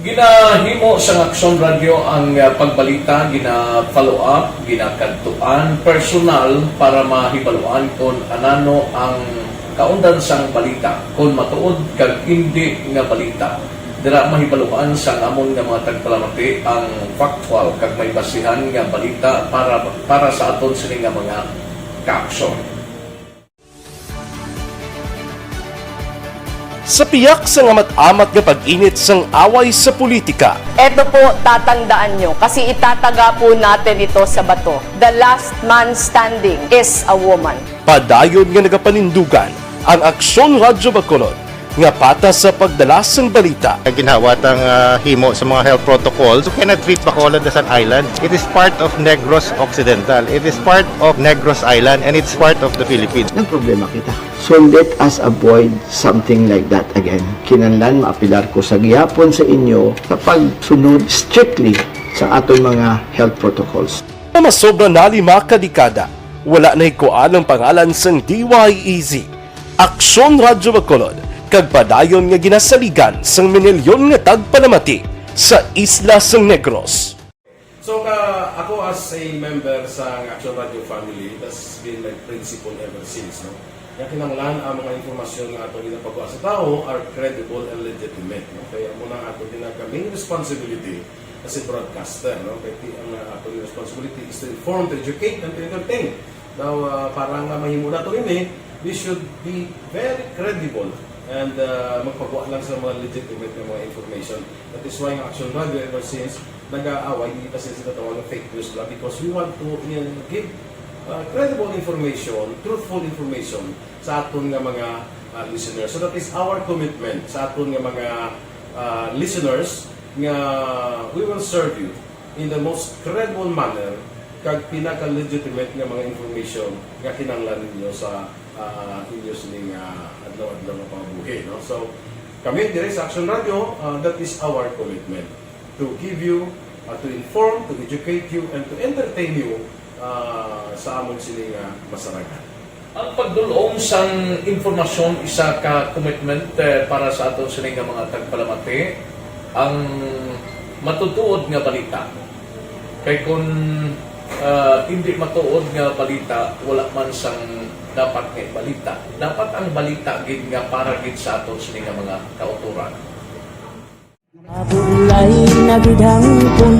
Ginahimo sang Aksyon Radio ang, ah, pagbalita, gina-follow up, ginakadtuan personal para mahibaluan kon anano ang kaundan sang balita, kon matuod kag indi nga balita. Dira mahibaluan sang amon nga mga tagpalamati ang factual kag may basihan nga balita para, para sa aton sini nga mga kaaksyon. Sa piyak sang amat-amat nga pag-init sang away sa politika, Eto po, tatandaan nyo, kasi itataga po natin ito sa bato. The last man standing is a woman. Padayon nga nagapanindugan ang Aksyon Radyo Bacolod nga patas sa pagdala sang balita. Ginhawa tang, ah, himo sa mga health protocols. You cannot treat Bacolod as an island. It is part of Negros Occidental. It is part of Negros Island, and it's part of the Philippines. Nagproblema kita. So let us avoid something like that again. Kinahanglan maapelar ko sa gihapon sa inyo sa pagsunod strictly sa aton mga health protocols. Nga masobra na lima ka dekada, wala nahikuan ang pangalan sang D Y E Z, Aksyon Radyo Bacolod, kag padayon nga ginasaligan sang minilyon nga tagpalamati sa isla sang Negros. So, ka, ako as a member sa Action Radio family, that's been my principle ever since, no? Nga kinahanglan ang mga impormasyon nga ato ginapagawa sa tawo are credible and legitimate, no? Kaya amo na ato ginaka-, main responsibility as a broadcaster, no? Kaya ti-, ang, uh, ato responsibility is to inform, to educate, and to entertain. Now, uh, para nga mahimo nato ini, They should be very credible and uh, magpagwa lang sa mga legitimate nga mga information. That is why ang Action Radio ever since nag-aaway, hindi pa sila sinatawag ng fake news nila because we want to uh, give uh, credible information, truthful information sa aton nga mga uh, listeners. So that is our commitment sa aton nga mga uh, listeners nga we will serve you in the most credible manner kag pinaka-legitimate nga mga information nga kinahanglan ninyo sa ah, inyo sining ah, adlaw-adlaw nga pangabuhi, no? So, kami diri sa Action Radio, ah, that is our commitment to give you, ah, to inform, to educate you, and to entertain you ah, sa amon sini nga masarangan. Ang pagdulom sang impormasyon isa ka commitment eh, para sa aton sini nga mga tagpalamati, ang matutuod nga balita. Kay kun ah, hindi matuod nga balita, wala man sang dapat nga balita. Dapat ang balita gid nga para gid sa aton sini nga mga kautoran. Mabulay na gid hangpon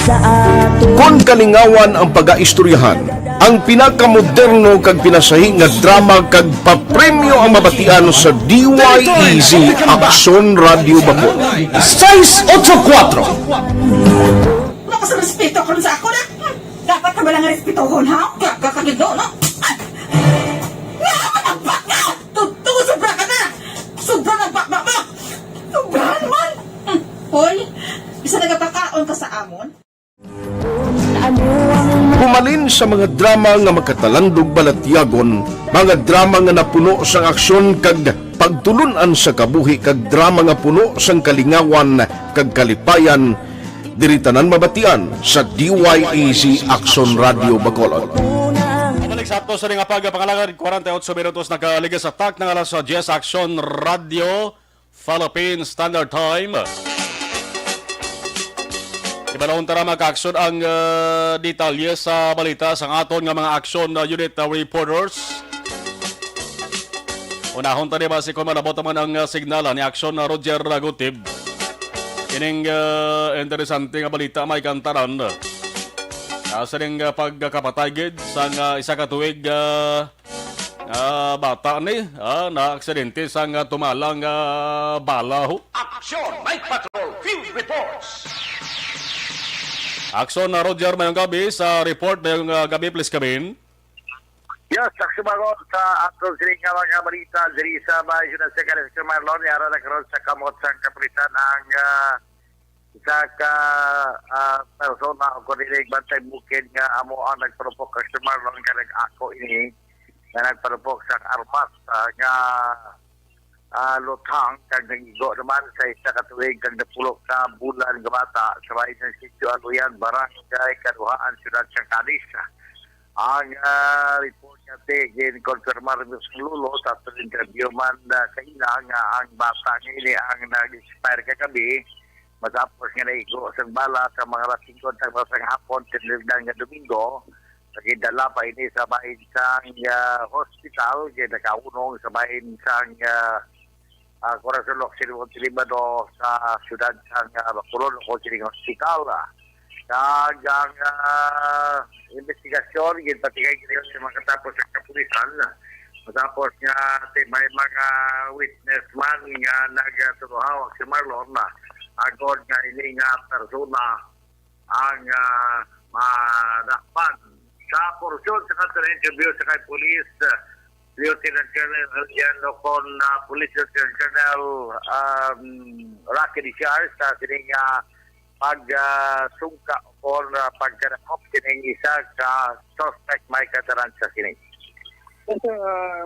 sa aton. Kon kalingawan ang pagaistoryahan, ang pinakamoderno kag pinasahi nga drama kag papremyo ang mabatian sa D Y E Z Action Radio Bacolod. Sais otso kuwatro. Wala ka sa respeto karon sa ako na. Hmm. Dapat ka ba lang respetohon, ha? Gaga ka gid, no? Ay! Nga, matapak ka! Tuto, sobra ka na! Sobra na, bakbak mo! Sobra naman! Hmm. Hoy, isa nagapakaon ka sa amon? Humalin sa mga drama nga makatalandog balatyagon, mga drama nga napuno sang aksyon kag pagtulun-an sa kabuhi kag drama nga puno sang kalingawan kag kalipayan, diri tanan mabatian sa D Y E Z Action Radio Bacolod. Mabalik sa ato sa nga pagpangalagad, kwarenta y ocho minutos nakaligas sa tak ng alas diyes, Action Radio Philippine Standard Time. Ibalahon ta na, mga kaaksyon, ang ah, detalye sa balita sang aton nga mga aksyon na unit na reporters. Unahon ta ni basi kung malabot naman ang ah, signal ah, ni aksyon na Roger Ragutib. Ining ah, interesante nga balita may kantaran. Ah, sa ning ah, pagkapatay gid sang ah, isa ka tuig ah, ah, bata ni ah, na aksidente sang ah, tumalang ah, bala ho. Action Night Patrol Field Reports. Action na Roger, mayong gabi sa report, mayong ah, gabi, please come in. Yes, Action Marlon, sa ato sini nga mga balita diri sa Bayan Nacional sa Kalisang Marlon, yara na karon sa kamot sang kapulisan ang ah, isa ka ah, persona o kung dili bantay bukid nga amo ang nagparupok, Action Marlon, nga nag-ako ini nga nagparupok sa armas ah, nga ah, luthang kag nag-igo naman sa isa ka tuig kag napulo ka bulan nga bata sa bahin sa Sitio Aluyan, Barangay Kaduhaan, Siyudad sang Calis. Ang ah, report nga ti ginkonfirmar mismo sa lolo sa aton interview man ah, kaina nga ang bata nga ini ang nag-expire kagabi matapos nga naigo sang bala sa mga alas singko sa hapon, tinildan nga Domingo. Gindala pa ini sa bahin sang ah, hospital, kay nakaunong sa bahin sang ah, ah, Corazon Locsin Montelibano sa siyudad sang ah, Bacolod, o sining hospital. Kag ang ah, investigasyon ginpatigay gid sa mga katapos sa kapulisan. Matapos nga ti-, may mga witness man nga nagtuluhaw si Marlon, ah, agod nga ini nga persona ang ah, madakpan. Sa porsyon sa kanto interview sa kay Police ah, Lieutenant Colonel Adriano con ah, Police Lieutenant Colonel um, Rocky Richards sa sining ah, pag ah, sungka o kon ah, pagkadakop sining isa ka suspect may kataran sa sini. Yes, sir. Ah,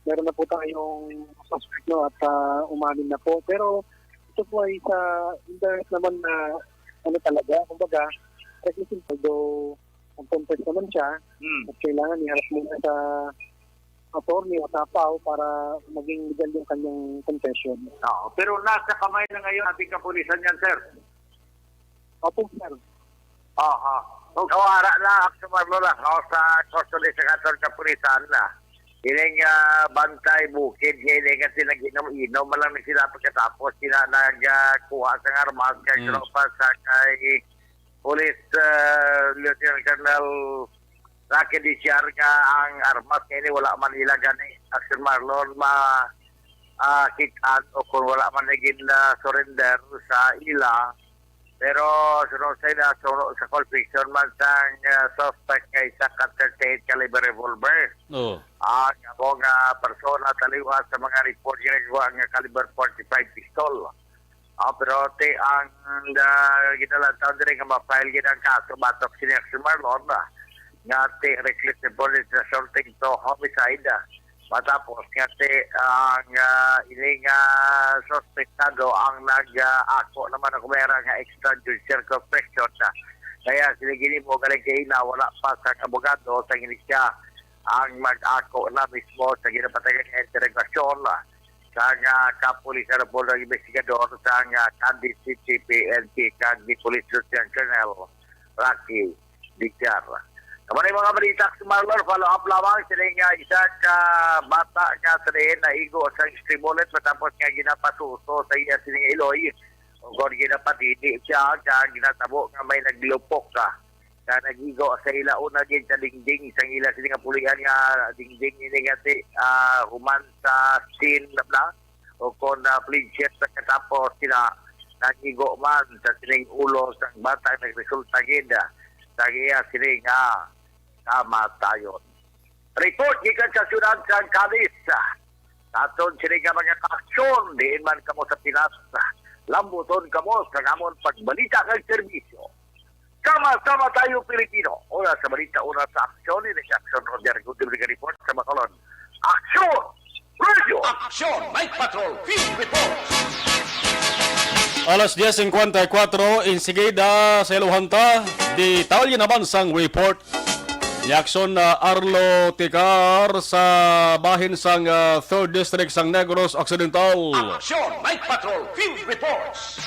meron na po tayong suspect, no, at ah, umamin na po. Pero ito po ay sa internet naman na ano talaga, kumbaga, kasi simple, though nag-confess naman siya, Hmm. at kailangan iharap muna sa attorney o sa PAO para maging legal yung kanyang confession. Oo. Pero nasa kamay na ngayon ating kapulisan yan, sir. Opo, sir. Aha. Okay. So, ara na, Action Marlon, ah, o, sa custody sa katon kapulisan na. Ining ah, bantay bukid nga ini kasi nag-inom-inom man lang sila pagkatapos sila nagkuha sa armas kay Hmm. tropa sa kay Police ah, Lieutenant Colonel Sa kay D C R nga ang armas nga ini wala man ila gani, Action Marlon, ma ah, kit-an o kung wala man naging, ah, surrender sa ila. Pero suno sa ila, suno sa conviction man sang, ah, suspect nga isa ka thirty-eight caliber revolver. Oh. Ang amo nga persona taliwa sa mga report nga nagkuha nga caliber forty-five pistol. Ah, pero ti ang, ah, ginalantaw diri nga ma-file gid ang kaso batok sini, Action Marlon, ah, nga ti reckless imprudence resulting to homicide, ah, matapos nga ti ang, ah, ini nga suspektado ang nag, ah, ako naman ang kumera nga extrajudicial confession, ah. Kaya sila ginimo galing kay na wala pa sa abogado sa ini siya ang mag-ako na mismo sa ginapatagan nga interogasyon, ah, sa nga kapulisan o mga investigador sa nga Cadiz City P N P kag ni Police Lieutenant Colonel Rocky Bijar. Kamo na yung mga balita, Marlon, follow up lamang sila nga isa ka bata nga sa diin naigo sa stream bullet matapos nga ginapasuso sa iya sining iloy. O kung ginapatidi siya, kag ginatabo nga may naglupok ka nga nagigo sa ila una gid sa dingding sang ila sini nga pulian nga dingding ini nga ti, ah, human sa sin na bla o kon na flinchit sa katapos sila nagigo man sa sining ulo sang bata nagresulta gid sa iya sini nga kamatayon. Report gikan sa siyudad sang Cadiz. Sa aton sini nga mga kaaksyon, diin man kamo sa Pinas, lambuton kamo sa amon pagbalita kag serbisyo. Sama-sama tayo, Pilipino. Una sa balita, una sa aksyon, ini si Aksyon Roger Gutierrez report sa Bacolod. Aksyon! Radio! Aksyon! Night Patrol Field Report! Alas diez cincuenta y cuatro, insigida sa iluhan ta, detalye naman sang report. Ni Aksyon, ah, Arlo Tikar sa bahin sang, ah, Third District sang Negros Occidental. Aksyon! Night Patrol Field Reports!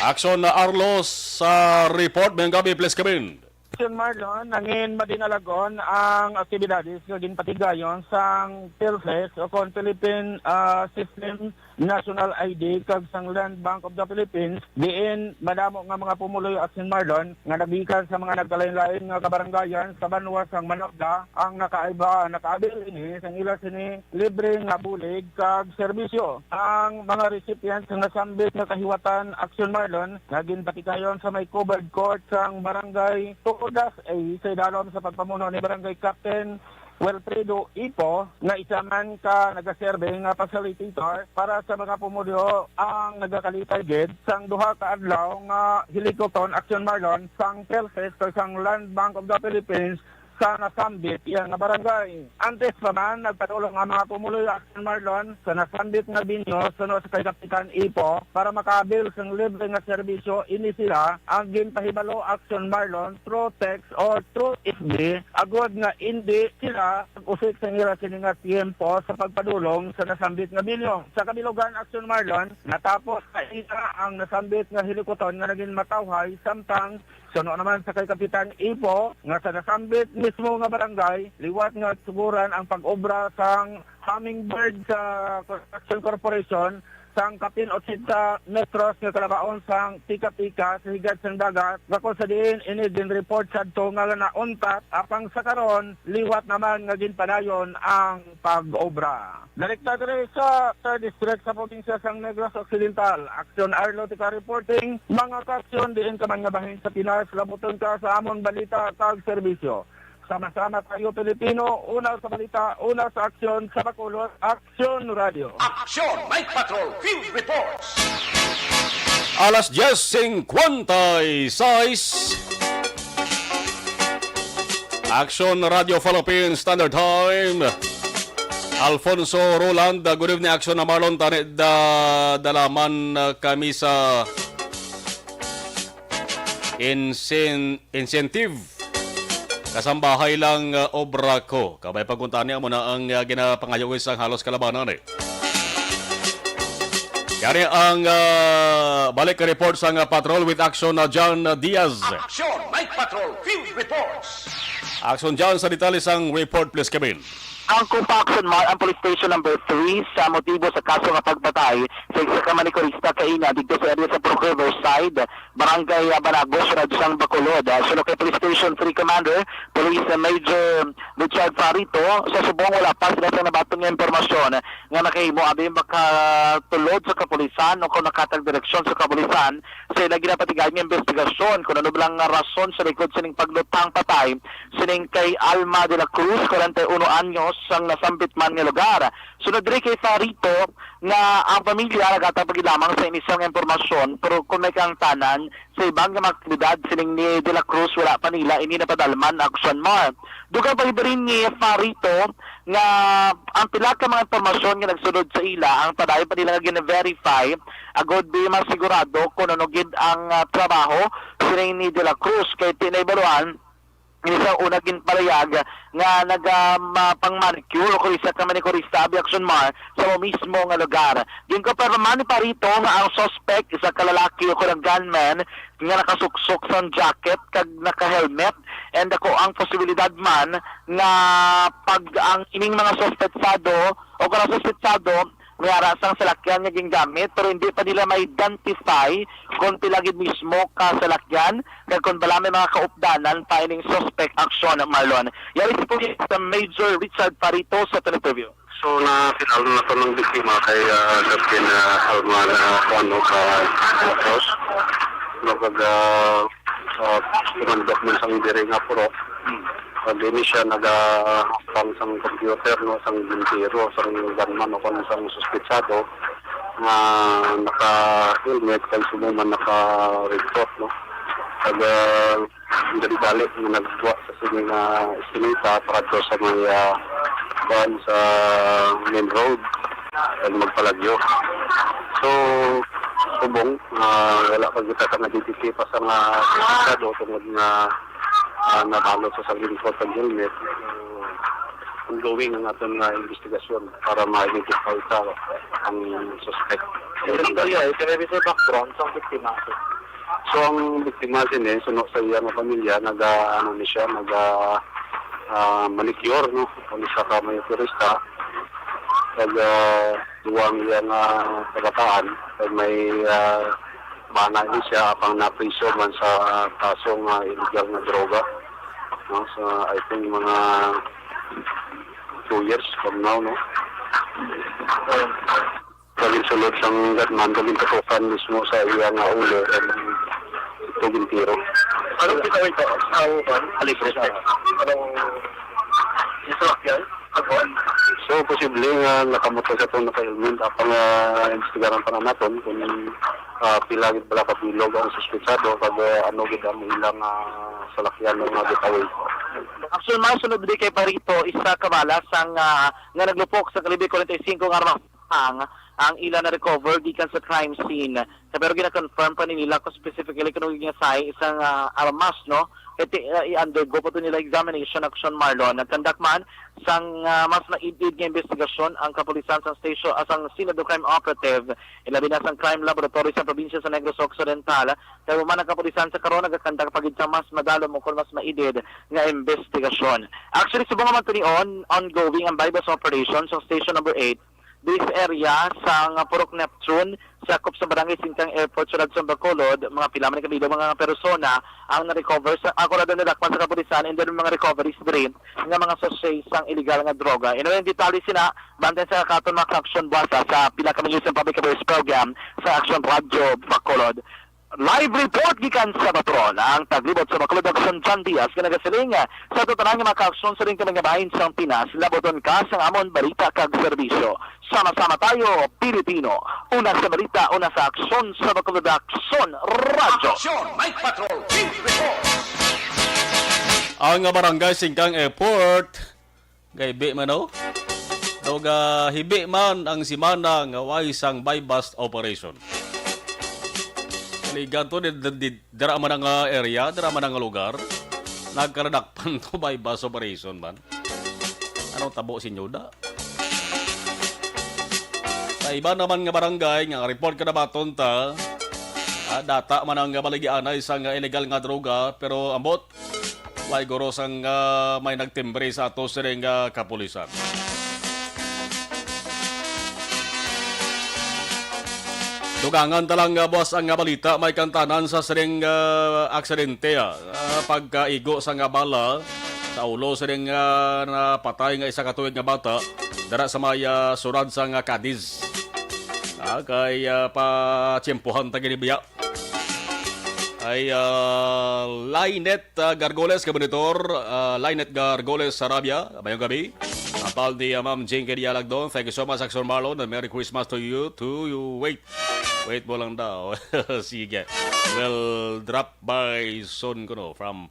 Aksyon na Arlo sa report, mayong gabi, please come in. Action Marlon, nangin madinalagon ang aktibidades nga ginpatigayon sang PhilFest o kon Philippine, ah, System National I D kag sang Land Bank of the Philippines, diin madamo nga mga pumuluyo, Action Marlon, nga nagikan sa mga nagkalain-lain nga kabarangayan sa banwa sang Manabla ang nakaiba, nakaabil ini sang ila sini libre nga bulig kag serbisyo. Ang mga recipients nga sambit nga kahiwatan, Action Marlon, nga ginpatigayon sa may covered court sang Barangay Todas A sa idalom sa pagpamuno ni Barangay Captain Wilfredo Ipo, nga isa man ka nagaserbe nga facilitator para sa mga pumuluyo ang nagakalitay gid sang duha ka adlaw nga hilikuton, Action Marlon, sang PhilFest kag sang Land Bank of the Philippines sa nasambit iya nga barangay. Antes pa man, nagpadulong ang mga pumuluyo, Action Marlon, sa nasambit nga venue suno sa kay Kapitan Ipo para makaabil sang libre nga serbisyo. Ini sila ang ginpahibalo, Action Marlon, through text or through F B, agod nga indi sila mag-usik sa ila sini nga tiyempo sa pagpadulong sa nasambit nga venue. Sa kabilugan, Action Marlon, natapos sa ila ang nasambit nga hilikuton nga nagin matawhay, samtang suno naman sa kay Kapitan Ipo nga sa nasambit mismo nga barangay, liwat nga suguran ang pag-obra sang Hummingbird sa Construction Corporation sang kapin otsenta metros nga kalabaon sang pika-pika sa higad sang dagat, nga kung sa diin ini ginreport sadto nga nauntat, apang sa karon liwat naman nga ginpadayon ang pag-obra. Direkta diri sa Third District sa probinsya sang Negros Occidental, Aksyon Arlo Tika reporting, mga kaaksyon diin ka man nga bahin sa Pinas, labuton ka sa amon balita kag serbisyo. Sama-sama tayo, Pilipino, una sa balita, una sa aksyon, sa Bacolod, Aksyon Radio. Aksyon Night Patrol Field Reports. Alas diez cincuenta y seis. Action Radio Philippines Standard Time. Alfonso Roland, uh, good evening, Action na Marlon. Tani da, dalaman, uh, kami sa incen-, incentive. Kasambahay lang, uh, obra ko. Kabay pagkuntani mo na ang, uh, ginapangayo sa halos kalabanan, eh. Yari ang, ah, balik report sang, ah, Patrol with Action na John Diaz. Action Night Patrol Field Reports. Action John, sa detalye sang report, please, Kevin. Ang Compa Action Mar ang Police Station Number Three sa motibo sa kaso nga pagpatay sa isa ka manikurista kaina didto sa area sa Purok Riverside, Barangay, ah, Banagos, Radyo sang Bacolod. Ah, suno kay Police Station Three Commander, Police Major Richard Farito, sa subong wala pa sila sa nabaton nga impormasyon nga nakahimo abi makatulod sa kapulisan o kung nakatag direksyon sa kapulisan sa ila ginapatigayon nga investigasyon kung ano lang nga rason sa likod sining paglutang patay sining kay Alma de la Cruz, kwarenta y uno anyos, ang nasambit man nga lugar. Sunod diri kay Farito nga ang pamilya nagatapag lamang sa inisang impormasyon, pero kung may kaangtanan sa iban nga mga aktibidad sining ni de la Cruz, wala pa nila ini napadalman aksyon, Mar. Dugang pa gid ni Farito nga ang pila ka mga impormasyon nga nagsulod sa ila ang padayon pa nila nga gina-verify agod di masigurado kung ano gid ang, ah, trabaho sining ni de la Cruz, kay tinaybaluan ini sa una ginpalayag nga naga, ah, pang-manicure o kung isa ka manikurista abi aksyon, Mar, sa mo mismo nga lugar. Ginkumpirma man ni Farito nga ang suspect isa ka lalaki o kung gunman nga nakasuksok sang jacket kag naka-helmet, and ako ang posibilidad man nga pag ang ining mga suspetsado o kung suspetsado may ara sang salakyan nga gingamit, pero hindi pa nila ma-identify kung pila gid mismo ka salakyan kag kung bala may mga kaupdanan pa ining suspect aksyon, Marlon. Yari si Police Major Richard Farito sa interview. So, na-final na to ng biktima kay, ah, Captain, ah, Alma na, ano, ka Cross. No, pag, ah, ah, tumandok man sang diri nga purok. Pag ini siya nagapang sang computer, no, sang bintiro, sang gunman o kung sang suspetsado nga naka-helmet, kag subong man naka-raincoat, no. Pag, ah, dali-dali nga nagkuha sa sini nga eskinita para to sa may, ah, kuan, sa main road, kag magpalagyo. So, subong, ah, wala pa kita ka nadidiki pa sa nga suspetsado tungod nga, ah, nabalot sa sang raincoat kag helmet. So, ongoing ang aton nga investigasyon para ma-identify sa ang suspect. Ito rin kaya, ito rin sa background sa biktima. So, ang biktima sini, suno sa iya nga pamilya, naga, ano ni siya, naga, ah, manicure, no? Kung isa ka manicurista, kag, ah, duwang iya nga kabataan, kag may, ah, bana ni siya, apang napriso man sa kaso nga illegal nga droga, no? Sa, I think, mga two years from now, no? Sa ginsulod sang gunman, kag gintutukan mismo sa iya nga ulo, kag ito gintiro. Anong kita ito? Ang, kuwan? Kalibre sa anong instruction? Ang, kuwan? So, posible nga nakamotor sa itong naka-helmet. Apang, ah, imbestigaran pa na naton kung, ah, pila gid bala ka bilog ang suspetsado, kag, ah, ano gid ang ilang, ah, salakyan nga getaway. Aksyon, Mar, sunod diri kay Farito, isa ka bala sang, ah, nga naglupok sa kalibre forty-five nga armas ang, ang ila na-recover gikan sa crime scene. Sa pero gina-confirm pa ni nila kung specifically kung ano nga say isang, ah, armas, no? Kay ti-, ah, i-undergo pa to nila examination aksyon, Marlon. Nagkandak man sang, ah, mas maid-id nga investigasyon ang kapulisan sang station, ah, sang scene of the crime operative, ilabi na sang crime laboratory sa probinsya sa Negros Occidental. Kay human ang kapulisan sa karon nagakandak pa gid sang mas madalom ukon mas maid-id nga investigasyon. Actually, subong man to ni on, ongoing ang buy-bust operation sa station number eight, this area sa nga Purok Neptune, sakop sa Barangay Singkang Airport, Siyudad sa Bacolod, mga pila man ka bilog mga persona ang na-recover sa, ako na din nadakpan sa kapulisan, and then mga recoveries diri nga mga sachet sang illegal nga droga. Anyway, ang detalye sina, bantay sa katon mga action buwasa sa pila ka minutes ng public affairs program sa Action Radio Bacolod. Live report gikan sa Bacolod, ang taglibot sa Bacolod, Action John Diaz, nga nagasiling, sa tanan nga mga kaaksyon sa ring kamay nga bahin sang Pinas, labuton ka sang amon balita kag serbisyo. Sama-sama tayo, Pilipino. Una sa balita, una sa aksyon sa Bacolod, Aksyon Radyo. Action Night Patrol, Field Report. Ang barangay Singkang Airport, gaibi man, oh. Daw gahibi man ang simana nga way sang buy-bust operation. Kaligan to, di, di, di, dira man ang, ah, area, dira man ang lugar. Nagkaradakpan to buy-bust operation man. Anong tabo, Senyoda? Sa iba naman nga barangay, nga report ka na ba, tonta? Ah, data man ang baligianay sa nga illegal nga droga, pero ambot, May guro sang, ah, may nagtimbre sa ato sining, ah, kapulisan. Dugangan ta lang, ah, buwas ang, ah, balita, may kantanan sa sining, ah, aksidente, ah, ah, pagkaigo sa nga bala sa ulo sining, ah, napatay nga isa ka tuig nga bata dara sa may, ah, surad sa nga Cadiz. Ah, kay, ah, patiyempohan ta gini biya. Ay, ah, Lynette, ah, Gargoles, ka monitor. Ah, Lynette Gargoles, Sarabia. Mayong gabi. Apal ni, ah, Ma'am Jinky Dialagdon. Thank you so much, Action Marlon. And Merry Christmas to you too. You wait. Wait mo lang daw. Sige. Will drop by soon kuno from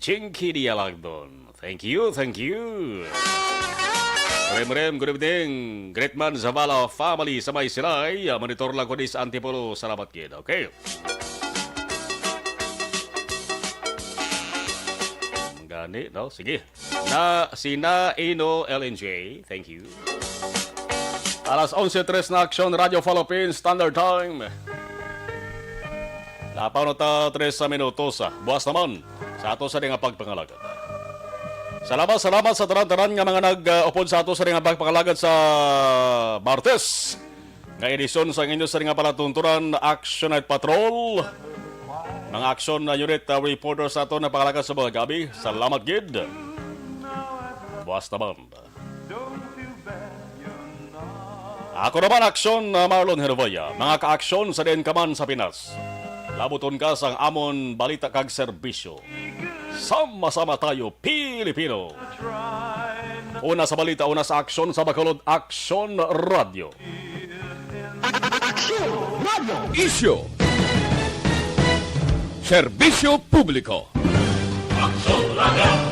Jinky Dialagdon. Thank you, thank you. Rem Rem, good evening. Great man Zavala family sa may Silay. Ah, monitor lang ko di sa Antipolo. Salamat gid. Okay. Gani, no? Sige. Na, si Na Ino L N J. Thank you. Alas onse tres na, Action Radio Philippines Standard Time. Lapaw na ta tres sa minutos, ah. Buwas naman sa ato sa nga pagpangalagad. Salamat, salamat sa tanan-tanan nga mga nag-upod sa ato sa nga pagpangalagad sa Martes nga edisyon sa inyo sa nga palatuntunan, Action Night Patrol. Mga action na unit, ah, reporter sa ato na pangalagad sa mga gabi. Salamat gid. Buwas naman. Ako naman, Aksyon, uh, Marlon Hervella. Mga ka-aksyon sa diin ka man sa Pinas, labuton ka sang amon balita kag serbisyo. Sama-sama tayo, Pilipino. Una sa balita, una sa aksyon sa Bacolod, Aksyon Radio. Aksyon Radio. Isyu. Serbisyo publiko. Aksyon Radio.